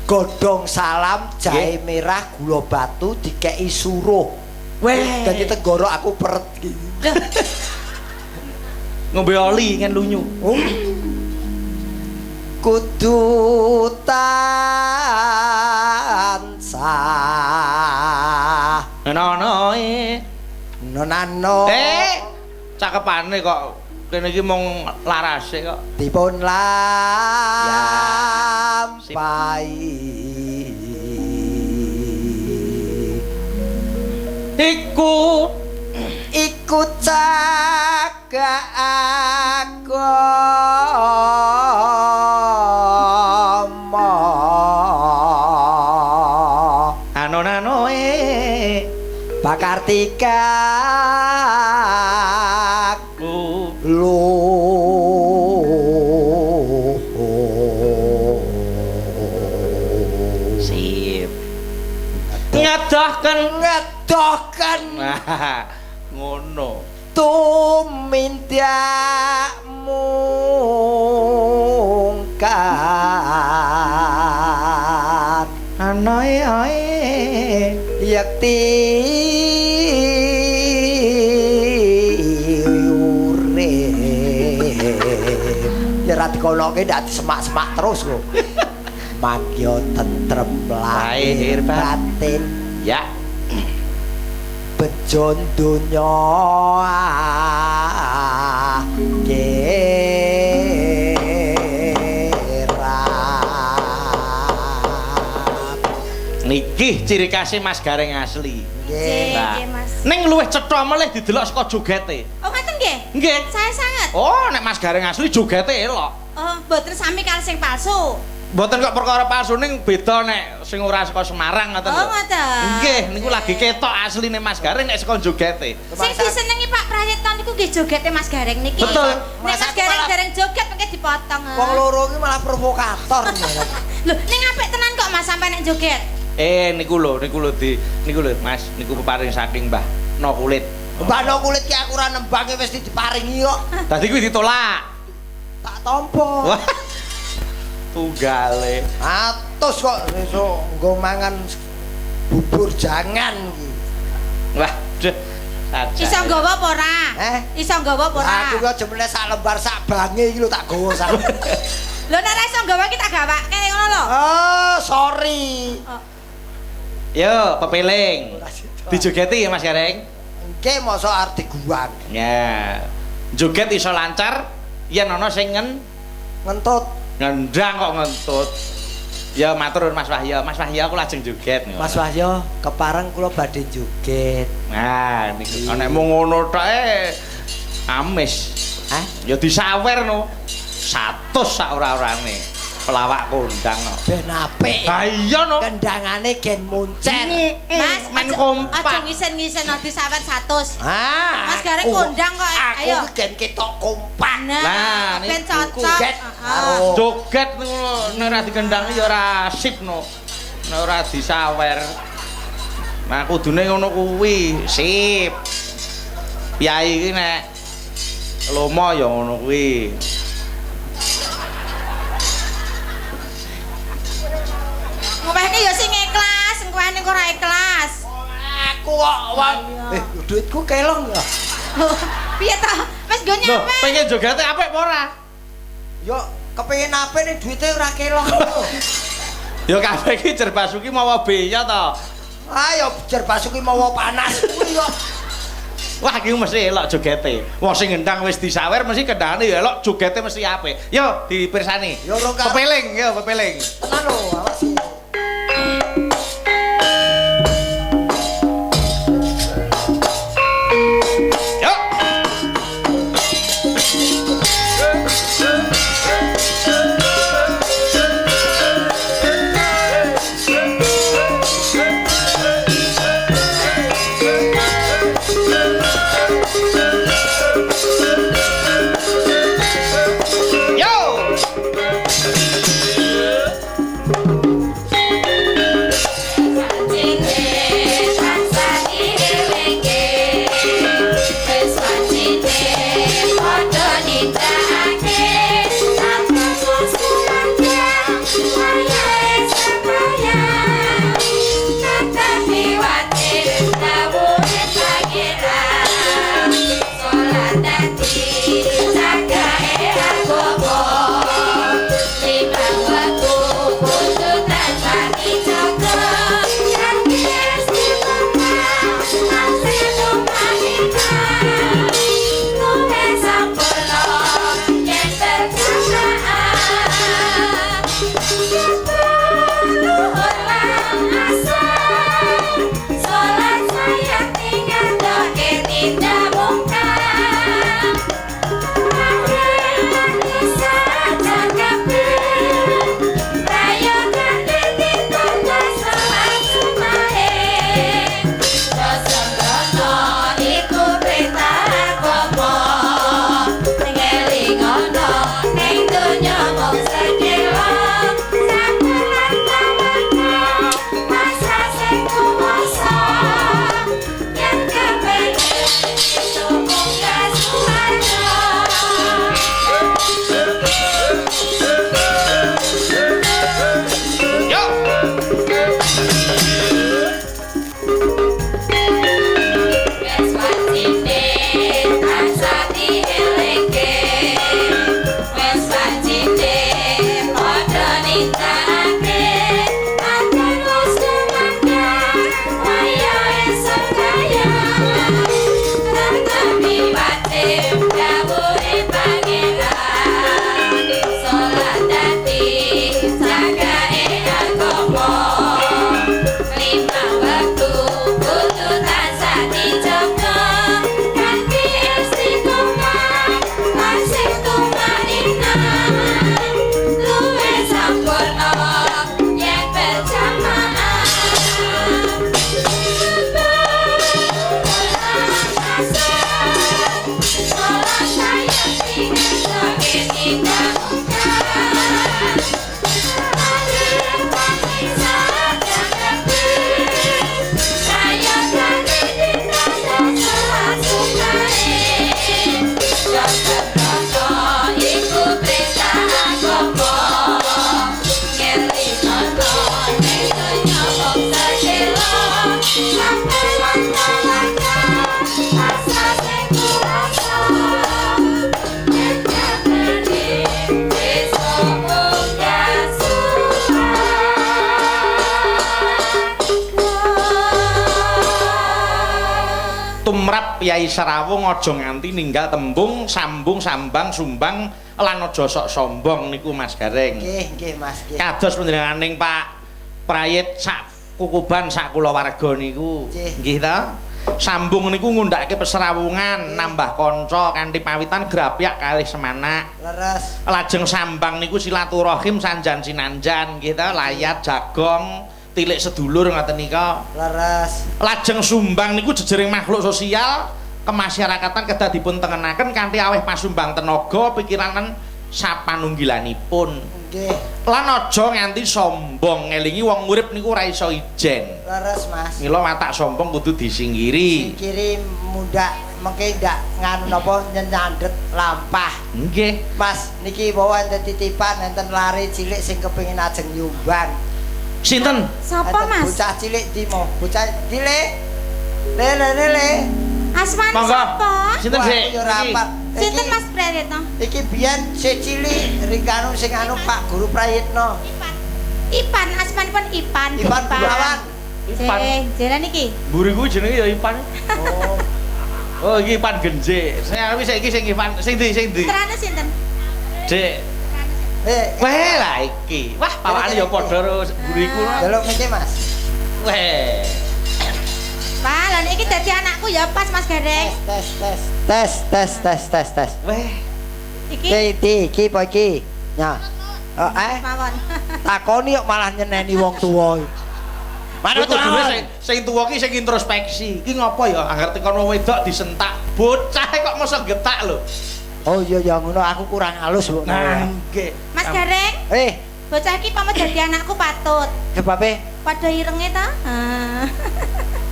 Godhong salam, jahe merah, gula batu dikeki suruh.
Weh,
dadi tenggorok aku peret iki.
Ngombe oli ngen lunyu.
Kudu tansah
nono e.
Nonano.
Cakepane kok kene iki mung larase kok.
Dipun lampahi. Iku cagak agama.
Anonano e
Bakartika
Sip. Ngedohken
ngedohken.
Nah, ngono.
Tumindak mungkar.
Anoe ae
yekti urip. Ya ra dikonoke ndak disemak-semak terus kok. Magya tentrem lahir batin.
Ya.
Bejo donya akhirat.
Niki ciri khasnya Mas Gareng asli.
Nggih, Mas.
Ning luwih cetha melih didelok saka jogete.
Oh, ngoten nggih?
Nggih.
Saya sangat.
Oh, nek Mas Gareng asli jogete elok.
Oh, mboten sami kali sing palsu.
Mboten kok perkara palsu ning beda nek sing ora saka Semarang ngoten lho.
Oh, ngoten.
Nggih, niku lagi ketok asline Mas Gareng nek saka jogete.
Sing disenengi Pak Prayitno niku nggih jogete Mas Gareng niki.
Betul.
Nek Mas Gareng dereng joget mengke dipotong.
Wong loro iki malah provokator.
Lho, ning apik tenan kok Mas sampe nek joget.
Niku lho, niku lho di niku lho Mas, niku peparing saking Mbah No Kulit.
Mbah No Kulit ki aku ora nembange wis diparingi kok.
Dadi kuwi ditolak.
Tak tampa.
Wah. Tunggale.
Atus kok iso nggo mangan bubur jangan iki.
Wah, duh.
Iso nggawa apa ora? Iso nggawa apa ora?
Aku kok jemene sak lembar sak bange iki lho tak gawa sak.
Lho nek ora iso nggawa iki tak gawake ngono lho.
Oh, sorry.
Oh.
Yo, pepeling. Dijogeti ya Mas Gareng.
Engke mosok arep diguwang.
Ya. Joget iso lancar yen ana sing
ngentut.
Ngendang kok ngentut. Ya matur Mas Wahyo. Mas Wahyo aku lajeng joget.
Mas Wahyo, kepareng kula badhe joget.
Nah, niku nek mung ngono tok amis.
Hah?
Ya disawer no. 100 sak ora-orane. Pelawak kondang kok.
Ben apik.
Ha iya no.
Kendangane gen moncer.
Mas,
men kompak.
Aja ngisen-ngisen disawer 100.
Ah.
Mas Gareng kondang kok.
Ayo. Aku gen ketok kompak.
Nah, ben cocok.
Joget nek ora dikendangi ya ora sip no. Nek ora disawer. Nah, kudune ngono kuwi. Sip. Piyai iki nek lomo ya ngono kuwi.
Ngomehke ya sing ikhlas, engko ora ikhlas.
Aku kok wong duitku kelong ya.
Piye to? Wis nggo nyampe.
Lho, pengen jogete apik apa ora?
Yo kepengin apik nek duite ora kelong.
Ya kabeh iki Jerbasuki mawa beya to.
Ayo Jerbasuki mawa panas kuwi kok.
Wah iki mesti elok jogete. Wong sing ngendang wis disawer mesti kendangane ya elok, jogete mesti apik. Yo dipirsani.
Yo rong karo.
Pepeling, yo pepeling.
Tenan lho, awas.
Yo. Yo. Tumrap Yai Sarawung aja nganti ninggal tembung sambung sambang sumbang lan aja sok sombong niku Mas Gareng.
Nggih, nggih Mas, nggih.
Kados panjenenganing Pak Prayit sak kukuban sak kulawarga niku. Nggih ta? Sambung niku ngundhake peserawungan, nambah kanca kanthi pawitan grapyak kalih semanak.
Leres.
Lajeng sambang niku silaturahim sanjan sinanjan nggih ta, layat jagong, tilik sedulur ngoten nika.
Leres.
Lajeng sumbang niku jejering makhluk sosial kemasyarakatan kedah dipun tengenaken kanthi aweh pasumbang tenaga pikiran lan sapanunggilanipun.
Nggih.
Lan aja nganti sombong, ngelingi wong urip niku ora iso ijen.
Leres, Mas.
Mila watak sombong kudu disingkiri.
Singkiri mundhak mengke ndak nganu napa nyandet lampah.
Nggih.
Mas, niki bawa enten titipan enten lare cilik sing kepengin ajeng nyumbang.
Sinten?
Sapa, Mas?
Bocah cilik ndi mo? Bocah cilik. Le le le le.
Asmane sapa?
Sinten sik?
Sinten Mas Prayitno?
Iki biyen sik cilik ringkanu sing anu Pak Guru Prayitno.
Ipan, asmanipun Ipan.
Ipan Gunawan.
Ipan.
Jalan iki.
Mburi kuwi jenenge ya Ipan. Oh. Oh, iki Ipan Genje. Saya arep saiki sing Ipan sing ndi sing ndi?
Putrane sinten?
Dek.
Eh,
Weh lah iki. Wah, pawakane ya padha karo mburiku.
Delok mriki, Mas.
Weh.
Pak, lha iki dadi anakku ya pas Mas Gareng.
Tes tes tes tes tes tes tes.
Weh.
Iki
Iki iki apa iki? Ya. Oh,
mawon.
Takoni kok malah nyeneni wong tuwa.
Manut kudune sing tuwa ki sing introspeksi. Iki ngopo ya angger tekan wong wedok disentak. Bocah kok mosok getak lho.
Oh iya ya ngono aku kurang halus kok.
Nah, nggih.
Mas Gareng, bocah iki pamit dadi anakku patut.
Sebabe
Padha irenge ta? Heeh.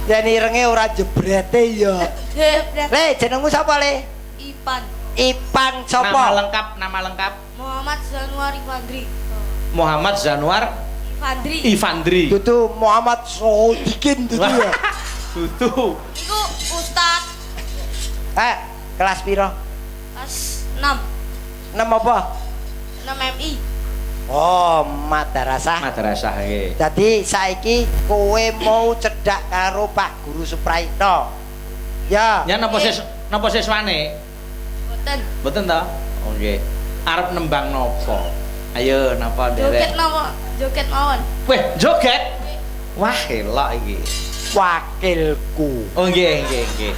yen irenge ora jebrete ya.
Jebret.
Le, jenengmu sapa, Le?
Ipan.
Ipan
Nama
sapa?
lengkap, nama lengkap
Muhammad Zanuar Ivandri.
Muhammad Zanuar
Ivandri.
Ivandri.
Dudu Muhammad Sodikin dudu ya.
Dudu.
Iku Ustad
Kelas piro?
kelas 6.
6 apa?
6 MI.
Oh, madrasah.
Madrasah nggih.
Dadi saiki kowe mau cedhak karo Pak Guru Suprayitno. Ya.
Ya napa sis napa siswane?
Boten.
Mboten ta? Oh nggih. Arep nembang napa? Ayo napa
Joget
nderek?
napa? Joget mawon.
Weh, joget. Wah, elok iki.
Wakilku.
Oh nggih, nggih, nggih.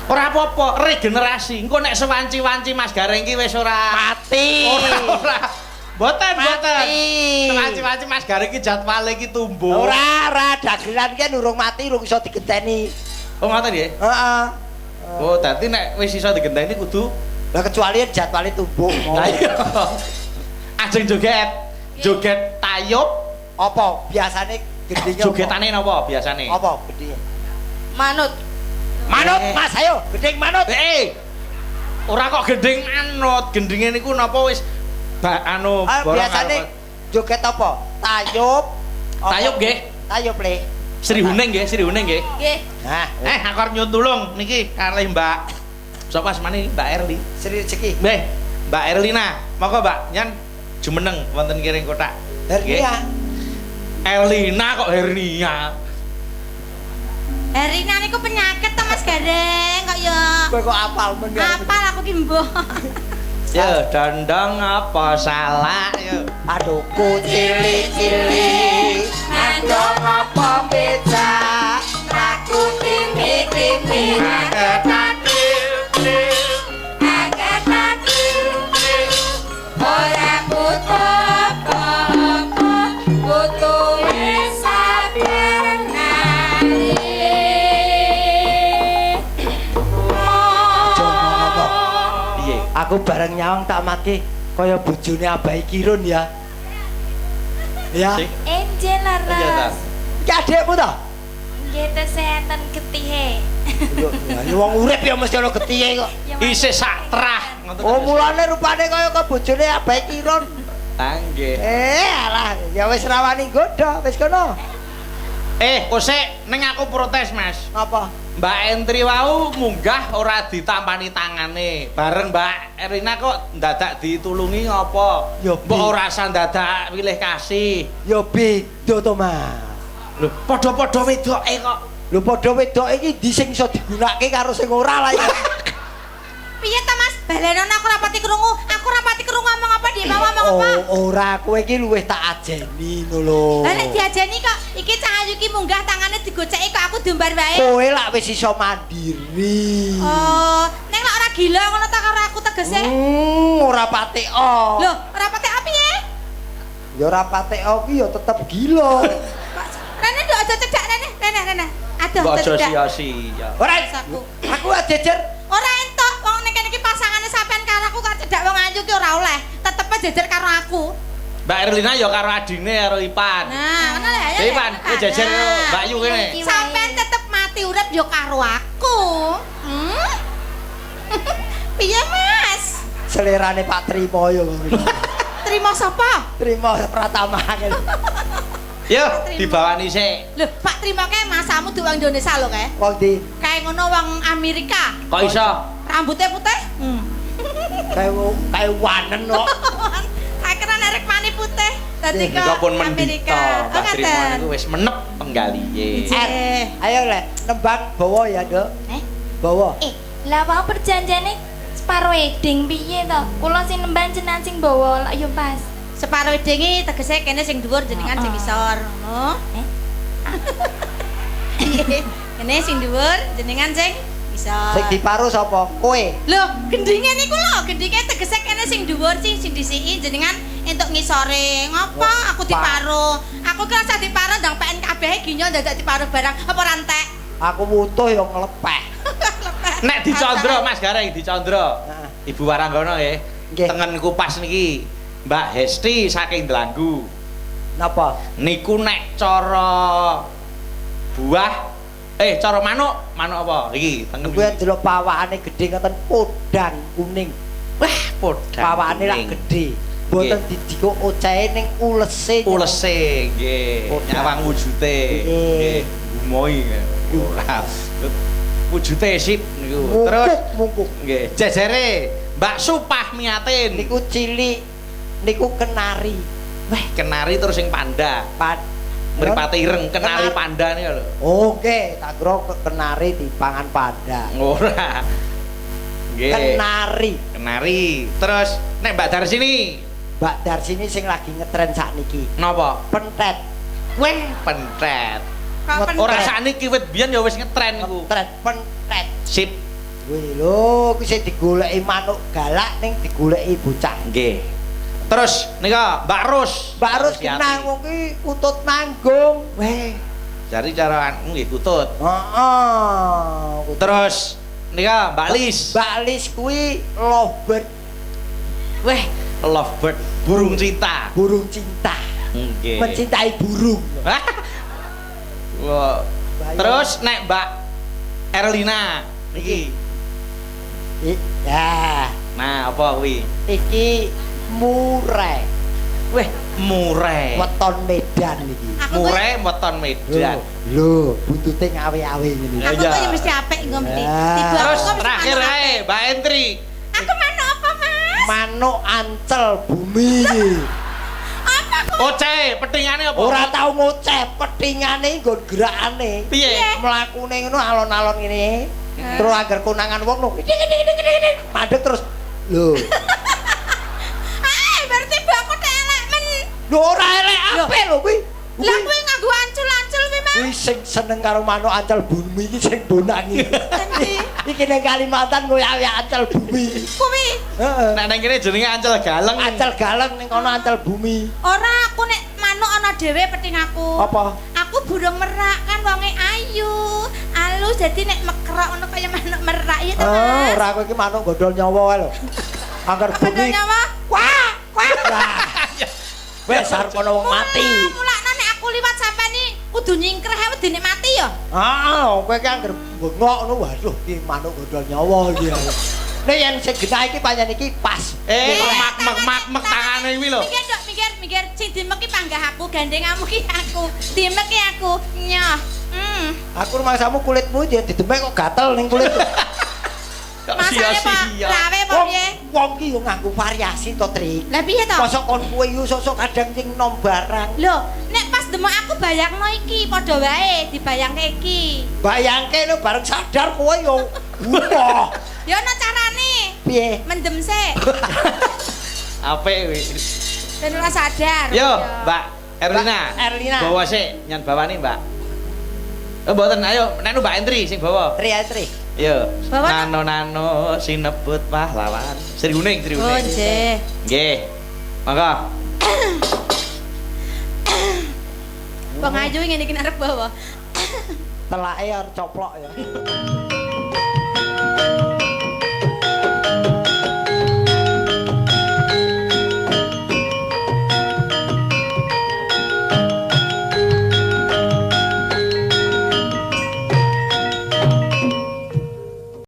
Ora apa-apa, regenerasi. Engko nek sewanci-wanci Mas Gareng iki wis ora
Mati.
Ora ora. Mboten, mboten.
Mati.
Sewanci-wanci Mas Gareng iki jadwale iki tumbuh.
Ora, ora dagelan ki urung mati, urung iso digenteni.
Oh ngoten nggih.
Heeh.
Oh, dadi nek wis iso digenteni kudu
Lah kecuali jadwale tumbuh.
Lah iya. Ajeng joget. Joget tayub.
Apa biasane gendinge apa?
Jogetane napa biasane?
Apa gendinge?
Manut.
Manut, Mas, ayo, gending manut.
Ora kok gending manut, gendinge niku napa wis anu borong
Biasane joget apa? Tayub.
Tayub nggih.
Tayub le.
Sri Huning nggih, Sri Huning nggih.
Nggih.
Nah,
Aku arep nyuwun tulung niki kalih Mbak. Sapa asmane Mbak Erli?
Sri Rezeki.
Nggih, Mbak Erlina. Monggo Mbak, nyan jumeneng wonten kiring kotak.
Hernia.
Erlina kok hernia.
Herina niku penyakit ta Mas Gareng kok ya.
Kowe kok apal men.
Apal aku ki mbuh.
Ya, dandang apa salah ya.
Aduhku cilik-cilik, ngandong apa becak,
Aku timi-timi ora butuh apa-apa, butuh sabar nari.
Piye?
Aku bareng nyawang tak mati kaya bojone Abai Kirun ya. Ya.
Sing
Enje
iya ta.
laras.
Iki adikmu ta?
Nggih tesih enten getihe.
Lho, ya wong urip ya mesti ana getihe kok.
Isih sak terah ngoten.
Oh, mulane rupane kaya kok bojone Abai Kirun.
Ah, nggih.
Alah, ya wis rawani nggodha, wis kono.
Kosek ning aku protes, Mas.
Apa?
Mbak Entri wau munggah ora ditampani tangane. Bareng Mbak Erina kok ndadak ditulungi ngopo?
Ya,
Mbok ora usah ndadak pilih kasih.
Ya beda to, Mas.
Lho, padha-padha wedoke kok.
Lho padha wedoke iki ndi sing iso digunakake karo sing ora lah ya.
Piye ta Mas? Balenono aku ora pati krungu. Aku ora pati krungu ngomong apa dia mau ngomong apa?
Oh, ora kowe iki luwih tak ajeni ngono lho.
Lah nek diajeni kok iki cah ayu iki munggah tangane digoceki kok aku diumbar wae.
Kowe lak wis iso mandiri.
Oh, ning lak ora gila ngono ta karo aku tegese.
Ora patek.
Lho, ora patek piye?
Ya ora patek ki ya tetep gila.
Rene nduk aja cedak rene, rene rene. Aduh
Mbok aja
cedak.
sia-sia.
Ora
Aku.
aku jejer.
Ora entuk wong ning kene iki pasangane sampean karo aku kok cedak wong ayu ki ora oleh. Tetep jejer karo aku.
Mbak Erlina ya karo adine karo Ipan.
Nah, ngono lho ayo.
Ipan, kowe jejer karo Mbak Yu kene.
Sampean tetep mati urip ya karo aku. Hmm? Piye, Mas?
Selerane Pak Trimo ya ngono.
Trimo sapa?
Trimo Pratama ngene.
Yo, dibawani sik.
Lho, Pak Trimo kae masamu di wong Indonesia lho kae.
Wong di
Kae ngono wong Amerika.
Kok iso?
Rambutnya putih? Hmm.
kae wanen kok.
Kae kena nek mani putih. Tadi
Nika
kok
pun mendita,
Amerika. Oh,
Mbah Trimo
ngaten.
niku wis menep penggalihe.
Nggih.
Ayo lek nembang bawa ya, Nduk.
Eh?
Bawa.
Lah wau perjanjiane separo eding piye to? Kula sing nembang jenengan sing bawa lak yo pas.
Separo edingi tegese kene sing dhuwur jenengan sing ngisor, ngono.
Eh?
Kene sing dhuwur jenengan sing ngisor.
Sing diparo sapa? Kowe.
Lho, gendinge niku lho, gendinge tegese kene sing dhuwur sing sing disiki jenengan entuk ngisore. Ngopo aku diparo? Aku ki rasa diparo ndang PN kabeh ginyol dadak diparo barang apa ora entek?
Aku wutuh ya nglepeh.
Nek dicandra Mas Gareng dicandra.
Heeh.
Ibu Waranggono nggih.
Nggih.
Tengen kupas niki Mbak Hesti saking Dlanggu.
Napa?
Niku nek cara buah cara manuk, manuk apa? Iki tengen.
Kuwi delok pawakane gedhe ngoten podang kuning.
Wah, podang.
Pawakane lak gedhe. Mboten didikuk ocehe ning ulese.
Ulese nggih, nyawang wujute. Nggih, gumoi. Ora. Wujute sip niku. Terus
mungkuk.
Nggih, jejere Mbak Supah Miatin
niku cilik niku kenari.
Wah, kenari terus sing panda. Mripate ireng kenari panda niku lho.
Oh, nggih, tak kira kenari dipangan panda.
Ora. Nggih.
Kenari.
Kenari. Terus nek Mbak Darsini,
Mbak Darsini sing lagi ngetren sakniki.
Napa?
Pentet.
Weh, pentet. Ora sakniki wit biyen ya wis ngetren iku.
Ngetren pentet.
Sip.
Wih lho, kuwi sing digoleki manuk galak ning digoleki bocah.
Nggih. Terus nika Mbak Ros.
Mbak Ros kenang wong kuwi kutut manggung.
Weh. Jari cara nggih kutut.
Heeh.
Terus nika Mbak Lis.
Mbak Lis kuwi lovebird.
Weh, lovebird, burung cinta.
Burung cinta.
Nggih.
Mencintai burung.
Wah. Terus nek Mbak Erlina iki.
Ya.
Nah, apa kuwi?
Iki murai.
Weh, murai.
Weton Medan iki.
Murai weton Medan.
Lho, buntute ngawe-awe ngene.
Aku kok ya mesti apik engko mesti.
Terus terakhir ae Mbak Entri.
Aku manuk apa, Mas?
Manuk ancel bumi.
Apa kok?
Oceh, petingane apa?
Ora tau ngoceh, petingane nggon gerakane.
Piye?
Mlakune ngono alon-alon ngene. Terus angger konangan wong lho. Mandek terus. Lho.
Berarti mbakku tek elek men.
Lho ora elek apik lho kuwi.
Lah kuwi nganggo ancul-ancul kuwi, Mas.
Kuwi sing seneng karo manuk ancel bumi iki sing bonang iki. Iki ning Kalimantan ngoyak-oyak ancel bumi.
Kuwi.
Heeh.
Nek nang kene jenenge ancel galeng.
Ancel galeng ning kono ancel bumi.
Ora, aku nek manuk ana dhewe peting aku.
Apa?
Aku burung merak kan wonge ayu, alus dadi nek mekrok ngono kaya manuk merak ya to, Mas.
Oh, ora kowe iki manuk gondol nyawa wae lho. Angger bumi.
Nyawa.
Wah, wah. Wes arep ana wong mati.
Mulakno nek aku liwat sampean iki kudu nyingkreh ae wedine mati ya.
Heeh, kowe iki angger bengok ngono waduh iki manuk gondol nyawa iki. Nek yen sing genah iki pancen iki pas.
Mak tangane kuwi lho.
Minggir, Dok, minggir, minggir. Sing dimek ki panggah aku, gandengamu ki aku. Dimek ki aku. Nyoh.
Aku rumangsamu kulitmu yen didemek kok gatel ning kulit.
Masane Pak, rawe apa piye?
Wong ki yo nganggo variasi to, Tri.
Lah piye to?
Mosok kon kowe yo sosok kadang sing nom barang.
Lho, nek pas demek aku bayangno iki padha wae dibayangke iki.
Bayangke lho bareng sadar kowe yo. Wah.
Ya ana carane.
Piye?
Mendem sik.
Apik kuwi.
Ben ora sadar.
Yo, Mbak Erlina.
Erlina.
Bawa sik nyan bawane, Mbak. Oh, mboten, ayo nek Mbak Entri sing bawa.
Tri, Tri.
Yo, nano-nano sinebut pahlawan. Sri Huning, Sri Huning.
Oh, nggih.
Nggih. Monggo.
Wong ayu ngene iki arep bawa.
Telake arep coplok ya.